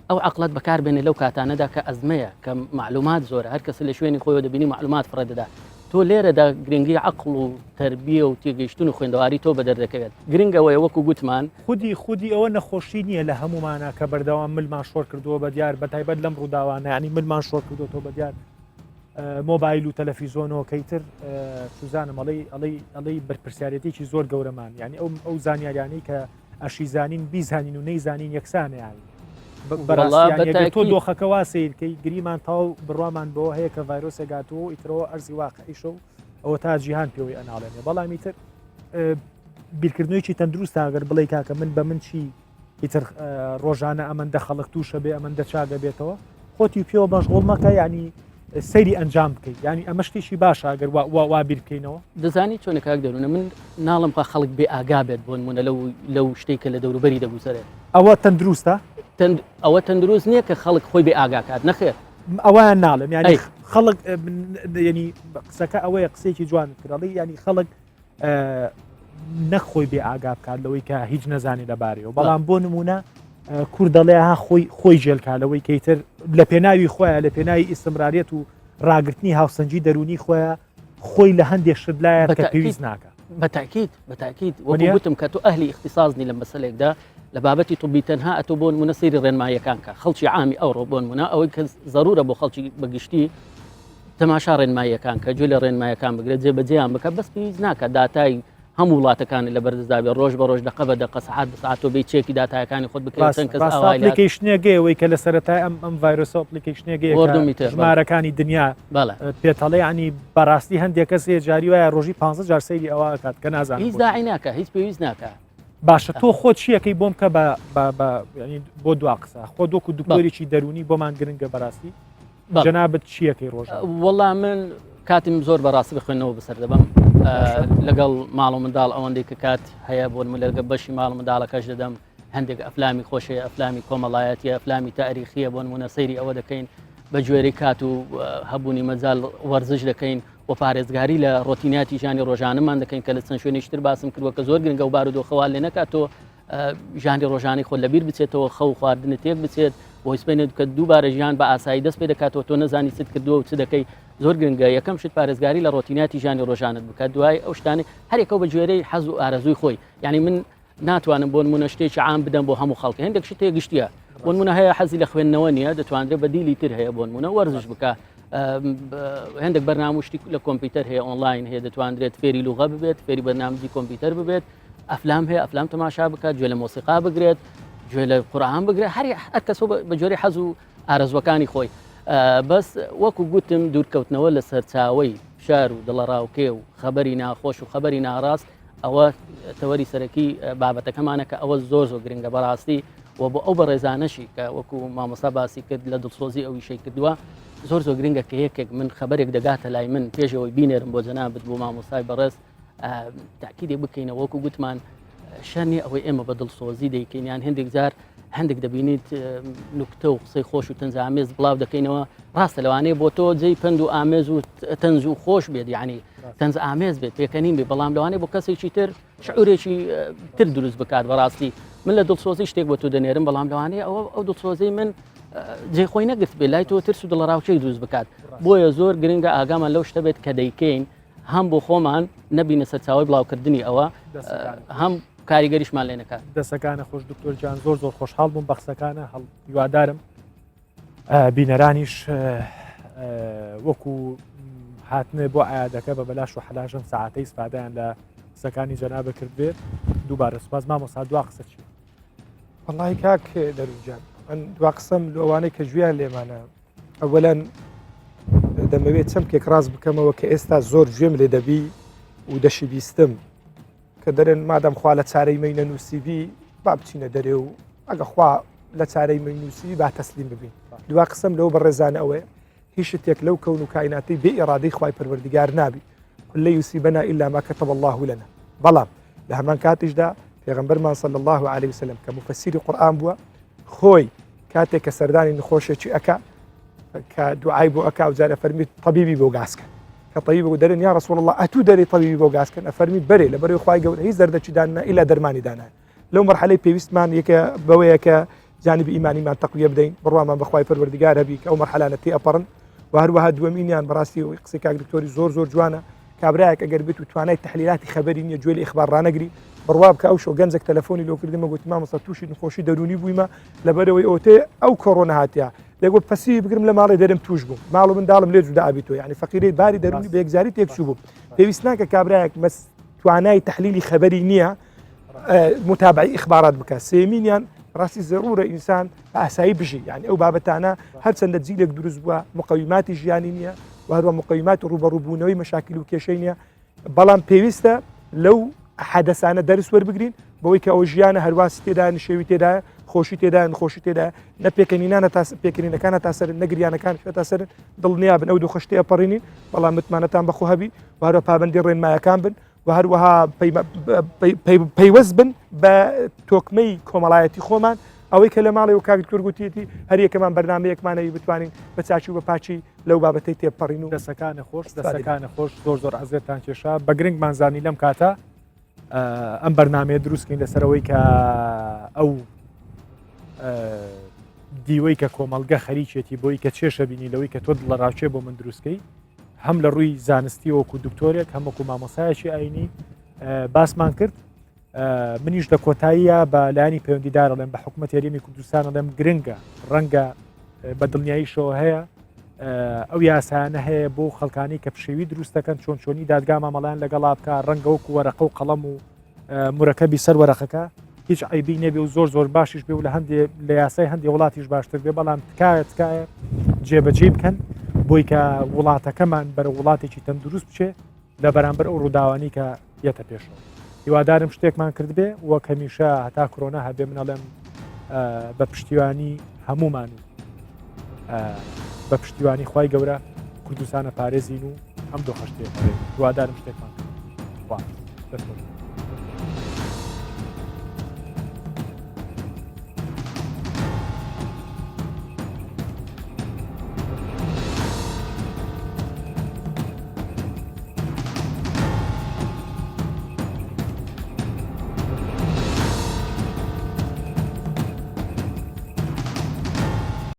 ئەو عقلت بەکار بێنێ لەو کاتانەدا کە ئەزمەیە کە معلومات زۆرە هەر کەس لە شوێنی خۆی دەبینی معلومات فڕێ دەدا تۆ لێرەدا گرنگی عقل و تربیە و تێگەیشتن و خوێندەواری تۆ بەدەر دەکەوێت گرنگەوەی وەکو گوتمان خودی خودی ئەوە نەخۆشی نییە لە هەمومانە کە بەردەوام ملمان شۆر کردووە بە دیار بە تایبەت لەم ڕووداوانە ینی ملمان شۆر کردوەوە بە دیار مۆبایل و تەلەفیزۆنەوە کەی تر سوزانم ئەڵێی ئەڵێی ئەڵێی بەرپرسیارەتێکی زۆر گەورەمان یعنی ئەو ئەو زانیاریانەی کە ئەشیزانین بیزانین و نەیزانین یەکسانە یانی بەڕاستی تۆ دۆخەکە وا سیرکەی گریمان تاو بڕوامان بۆ هەیە کە ڤایرۆسێک هاتووە و ئیترەوە ئەرزی واقعیشە و ئەوە تا جیهان پێوەی ئەناڵێنێ بەڵام ئیتر بیرکردنەوەیکی تەندروست ئەگەر بڵێ کاکە من بە من چی ئیتر ڕۆژانە ئەمەندە خەڵک تووشە بێ ئەمەندە چاگە بێتەوە خۆتی پێوە مەشغوڵ مەکە ینی سەیری ئەنجام بکەیت ینی ئەمە شتێکی باشە ئەگەر وا بیر بکەینەوە. دەزانی چۆنە کاک دەروونە من ناڵم با خەڵک بێ ئاگا بێت بۆ نمونە لەو لەو شتێک کە لە دەوروبەری دەگوزەرێت. ئەوە تەندروستە؟ ئەوە تەندروست نییە کە خەڵک خۆی بێ ئاگا کات نەخێر. ئەوەیان ناڵێم ینی خەڵک ینی قسەکە ئەوەیە قسەیەکی جوان کرد ینی خەڵک نەک خۆی بێ ئاگا بکات لەوەی کە هیچ نەزانێت لەبارەیەوە بەڵام بۆ نمونە کورد دەڵێ ها خۆی خۆی جێلکا لەوەی کەیتر لە پێناوی خۆیان لە پێناوی ئیسمراریت و ڕاگرتنی هاوسەنگی دەرونی خۆیان خۆی لە هەندێک شت لایە کە پێویست ناکە. بەتاکیت بەتاکیت وەکو گوتم کە تۆ ئەهلی اختصاص نی لە مەسەلێکدا لە بابەتی طبی تەنها ئەتۆ بۆ نمونە سەیری ڕێنماییەکان کە خەڵکی عامی ئەوڕۆ بۆ نمونە ئەوەی کە زەرورە بۆ خەڵکی بەگشتی تەماشا ڕێنماییەکان کە گوێ لە ڕێنمایەکان بگرێت جێبەجێیان بکە بەس پێویست ناکە داتای هەموو وڵاتەکانی لە بەردەستدا بێ ڕۆژ بە ڕۆژ دقە بە دقە سەعات بە سەعات تۆ بێی چێکی داتایەکانی خۆت بکەیت چەند کەس ئاوای لات application ێکەیە کە لە سەرەتای ئەم ئەم ڤایرۆسە application ێکەیە Worldometer، بەڵێ. ژمارەکانی دنیا بەڵێ پێتەڵێ ینی بەڕاستی هەندێک کەس هەیە جاری وایە ڕۆژی 15 جار سەیری ئەوە ئەکات کە نازانم هیچ بۆچی. داعی ناکە هیچ پێویست ناکە. باشە تۆ خۆت چیەکەی بۆم کە بۆ دوا قسە خۆ دۆک و دکتۆرێکی دەرونی بۆمان گرنگە بەڕاستی جەنابت چیەکەی ڕۆژ وەڵا من کاتم زۆر بەڕاستی بخوێنەوە بەسەر دەبم لەگەڵ ماڵ و منداڵ ئەوەندەی کە کات هەیە بۆن من لەگە بەشی ماڵ منداڵەکەش دەدەم هەندێک ئەفلامی خۆشەیە ئەفلامی کۆمەڵایەتیە ئەفلامی تاریخیە بۆن منە سەیری ئەوە دەکەین بە گوێرەی کات و هەبوونی مەجال وەرزش دەکەین و پارێزگاری لە ڕۆتیناتی ژیانی ڕۆژانەمان دەکەین کە لە چەند شوێنیش تر باسم کردووە کە زۆر گرنگە و بارودۆخەوە لێ نەکات تۆ ژیانی ڕۆژانی خۆ لەبیر بچێتەوە خەو خواردنە تێک بچێت بۆ سپێنێت کە دووبارە ژیان بە ئاسایی دەست پێ دەکاتەوە تۆ نەزانی چت کردووە و چ دەکەی زۆر گرنگە یەکەم شت پارێزگاری لە ڕۆتیناتی ژیانی ڕۆژانت بکات دوای ئەو شتانی هەرێکەوە بە گوێرەی حەز و ئارەزووی خۆی یعنی من ناتوانم بۆ نمونە شتێکی عام بدەم بۆ هەموو خەڵک هەندێک شتێک گشتیە بۆ نمونە هەیە حەزی لە خوێندنەوە نییە دەتوانرێت بەدیلی تر هەیە بۆ نمونە وەرزش بکە هەندێک بەرنامە شتی لە کۆمپیوتەر هەیە ئۆنلاین هەیە دەتوانرێت فێری لوغە ببێت فێری بەرنامجی کۆمپیوتەر ببێت ئەفلام هەیە ئەفلام تەماشا بکات گوێ لە مۆسیقا بگرێت گوێ لە قورآن بگرێت هەر هەر کەس بە جۆری حەز و ئارەزوەکانی خۆی بەس وەکو گوتم دوورکەوتنەوە لە سەرچاوەی فشار و دڵەڕاوکێ و خەبەری ناخۆش و خەبەری ناڕاست ئەوە تەوەری سەرەکی بابەتەکەمانە کە ئەوە زۆر زۆر گرنگە بەڕاستی و بۆ ئەو بەڕێزانەشی کە وەکو مامۆستا باسی کرد لە دڵسۆزی ئەو ئیشەی کردووە زۆر زۆر گرنگە کە یەکێک من خەبەرێک دەگاتە لای من پێشەوەی بینێرم بۆ جەنابت بۆ مامۆستای بەڕێز تاکیدێک بکەینەوە وەکو گوتمان شەرنی ئەوەی ئێمە بە دڵسۆزی دەیکەین یان هەندێک جار هەندێک دەبینیت نوکتە و قسەی خۆش و تەنزئامێز بڵاو دەکەینەوە ڕاستە لەوانەیە بۆ تۆ جێی پەند و ئامێز و تەنز و خۆش بێت یعنی تەنز ئامێز بێت پێکەنین بێ بەڵام لەوانەیە بۆ کەسێکی تر شعورێکی تر دروست بکات بەڕاستی من لە دڵسۆزی شتێک بۆ تۆ دەنێرم بەڵام لەوانەیە ئەوە ئەو دڵسۆزی من جێ خۆی نەگرت بێ لای تۆ ترس و دڵەڕاوکێک دروست بکات بۆیە زۆر گرنگە ئاگامان لەو شتە بێت کە دەیکەین هەم بۆ خۆمان نەبینە سەرچاوی بڵاوکردنی ئەوە هەم کاریگەریشمان لێ نەکات. دەسەکانە خۆش دکتۆر جان زۆر زۆر خۆشحاڵ بووم بە قسەکانە هەڵ هیوادارم بینەرانیش وەکو هاتنێ بۆ ئایادەکە بە بەلاش و حەلاشم ساعتەی سپادیان لە قسەکانی جەنابە کرد بێت دووبارە سوپاس مامۆستا دوا قسە چی وەڵی کاک دەروجان من دوا قسەم لەوانەی کە گوێیان لێمانە ئەوەلەن دەمەوێت چەمکێک ڕاست بکەمەوە کە ئێستا زۆر گوێم لێ دەبی و دەشی بیستم کە دەرێن مادەم خوا لە چارەی مەی نەنووسیبی با بچینە دەرێ و ئەگە خوا لە چارەی مەی نووسی با تەسلیم ببین دوا قسەم لەو بەڕێزانە ئەوەیە هیچ شتێک لەو کەون و کایناتی بێ ئێرادەی خوای پەروەردگار نابی قل لن يصيبنا إلا ما كتب الله لنا بەڵام لە هەمان کاتیشدا پێغەمبەرمان صلی الله عليه وسلم کە مفسری قورئان بووە خۆی کاتێک کە سەردانی نخۆشێکی ئەکا کە دوعای بۆ ئەکا و جارە فەرمی طبیبی بۆ گاسکە کە طبیب بۆ دەرن یا رسول الله ئەتوو دەری طبیبی بۆ گاسکەن ئەفەرمی بەرێ لە بەرەی خوای گەورە هیچ دەردەکی داننا ئیلا دەرمانی دانا لەو مەرحەلەی پێویستمان یەکە بەوەیە کە جانبی ئیمانیمان تەقویە بدەین بڕوامان بەخوای پەروەردگار هەبی کە ئەو مەرحەلانە تێ ئەپەڕن و هەروەها دووەمینیان بەڕاستی ئەوەی قسەی کاک دکتۆری زۆر زۆر جوانە کابرایەک ئەگەر بێت و توانای تحلیلاتی خەبەری نییە گوێ لە ئیخبار ڕانەگری بڕوا بکە ئەو شەو گەنجێک تەلەفۆنی لۆ کردمە گوتی مامۆستا تووشی نەخۆشی دەروونی بوویمە لەبەرەوەی ئەوتێ ئەو کۆرۆنا هاتیا دەگوت پەسی بگرم لە ماڵێ دەرم توش بووم ماڵ و منداڵم لێ جودا ئەبیتۆ یعنی فەقیرەی باری دەروونی بە یەکجاری تێکچوو بوو پێویست ناکە کابرایەک مەس توانای تحلیلی خەبەری نییە متابعی ئیخبارات بکە سێمینیان ڕاستی زەرورە ئینسان بە ئاسایی بژی یعنی ئەو بابەتانە هەرچەندە جیلێک دروست بووە مقەویماتی ژیانی نییە و هەروە مقەویمات ڕوبەڕووبوونەوەی مەشاکل و کێشەی نییە بەڵام پێویستە لەو حەدەسانە دەرس وەربگرین بەوەی کە ئەو ژیانە هەرواسی تێدا نشێوی تێدا خۆشی تێدا نخۆشی تێدا نە پێکەنینانە تا پێکەنینەکانە تا سەر نەگریانەکان تا سەر دڵنیا بن ئەو دۆخەشتێ ئەپەڕینین بەڵام متمانەتان بەخۆ هەبی وارە پابندی ڕێنمایەکان بن و هەروەها پەیوەست بن بە تۆکمەی کۆمەڵایەتی خۆمان ئەوەی کە لە ماڵی و کاک دکتۆر گوتیەتی هەر یەکەمان بەرنمەیەکمانەوی بتوانین بە چاچی و بە پاچی لەو بابەتەی تێپەڕین و دەسەکانە خۆش دەسەکانە خۆش زۆر زۆر عزیێتان کێشا بە گرنگمان زانی لەم کاتە ئەم بەرنمەیە دروستکەین لەسەرەوەی کە ئەو دیوەی کە کۆمەلگە خەریکێتی بۆی کە چێشە بینی لەوەی کە تۆ دڵەڕاوکێ بۆ من دروستکەی هەم لە ڕووی زانستی وەکو دکتۆرێک هەم وەکو مامۆسایەکی ئاینی باسمان کرد منیش لە کۆتاییە بە لایانی پەیوەندیدار ئەڵێم بە حکوومەت هەرێمی کوردستان ئەڵێم گرنگە ڕەنگە بە دڵنیاییشەوە هەیە ئەو یاسایانە هەیە بۆ خەڵکانی کە پشێوی دروست دەکەن چۆن چۆنی دادگا مامەڵیان لەگەڵا بکە ڕەنگە وەکو وەرەقە و قەڵەم و مورەکەبی سەر وەرەقەکە هیچ عیبی نەبێ و زۆر زۆر باشیش بێ و لە هەندێ لە یاسای هەندێ وڵاتیش باشتر بێ بەڵام تکایە تکایە جێبەجێ بکەن بۆی کە وڵاتەکەمان بەرە وڵاتێکی تەندروست بچێ لە بەرامبەر ئەو ڕووداوانی کە یەتە پێشەوە. هیوادارم شتێکمان کردبێ وەک هەمیشە هەتا کرۆنا هەبێ من ئەڵێم بە پشتیوانی هەمومان و بە پشتیوانی خی گەورە کوردستانە پارێزین و ئەم دۆخەش تێپەڕێ هیوادارم شتێکمان کرد. دەست خۆش.